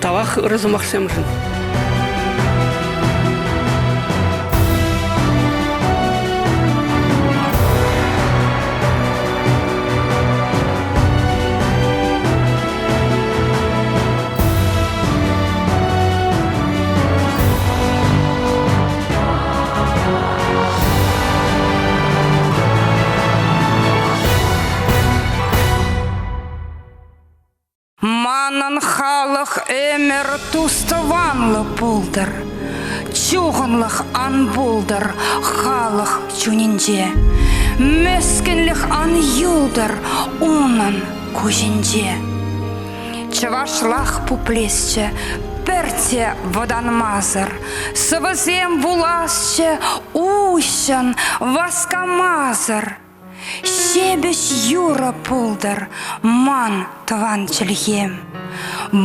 Тавах ырӑ сӑмахсемшӗн. Манӑн халӑх ӗмӗр тус-тӑванлӑ пултӑр, чухӑнлӑх ан пултӑр халӑх чунӗнче, мӗскӗнлӗх ан юлтӑр унӑн куҫӗнче. Чӑвашлах пуплесчӗ пӗртте вӑтанмасӑр, сӑвӑсем вуласчӗ уҫҫӑн, васкамасӑр. Ҫепӗҫ юрӑ пултӑр ман тӑван чӗлхем.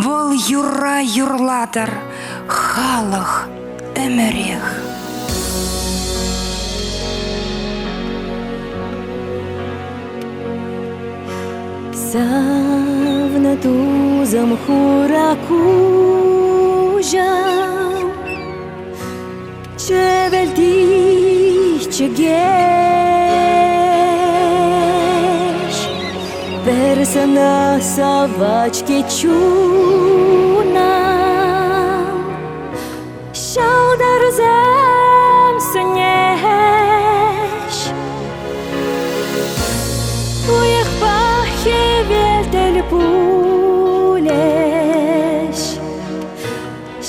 Вӑл юрра юрлатӑр халӑх ӗмӗрех. Савнӑ тусӑм хура куҫӑм, Чӗвӗлти чӗкеҫ. Пӗр сана савать-ҫке чунам, Ҫӑлтӑрсем сӳнеҫ. Уйӑхпа хӗвел тӗл пулӗҫ.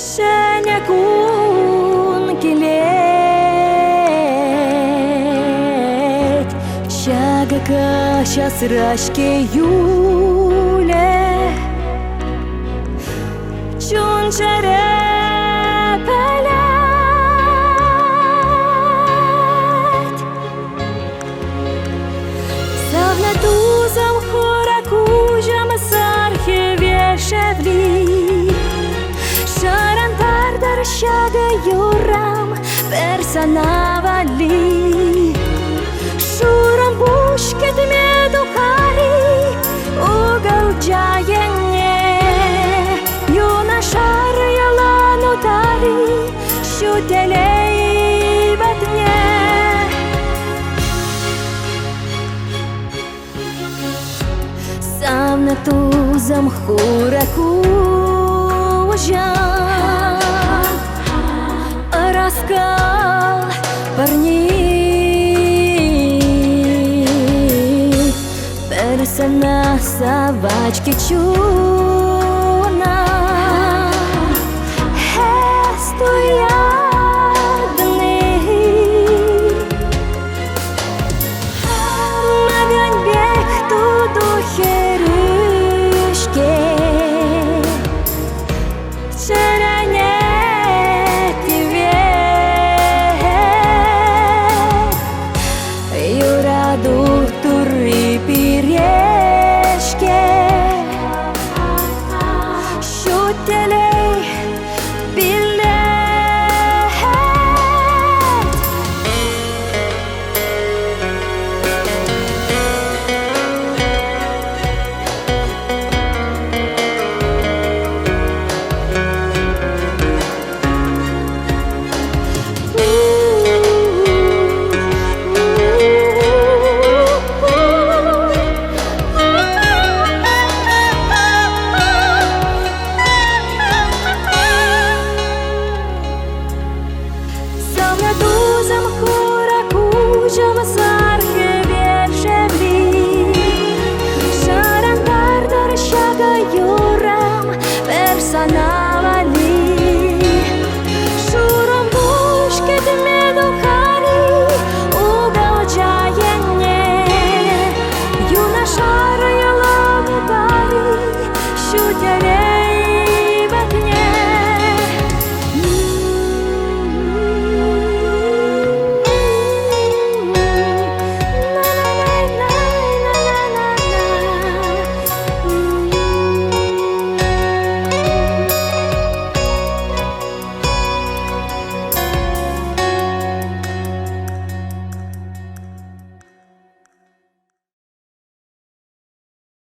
Ҫӗнӗ кун килет. Ҫакӑ каҫ асра-ҫке юлӗ. Чун-чӗре пӗлет. Савнӑ тусӑм хура куҫӑм сар хӗвел шевли. Шӑрантартӑр ҫакӑ юррам пӗр сана валли. Шурӑм пуҫ кӗтме тухар-и укӑлча енне. Юнашар ялан утар-и ҫут телей патне. Савнӑ тусӑм хура куҫа Ӑраскал парни Пӗр сана савать-ҫке чуна Эс туя.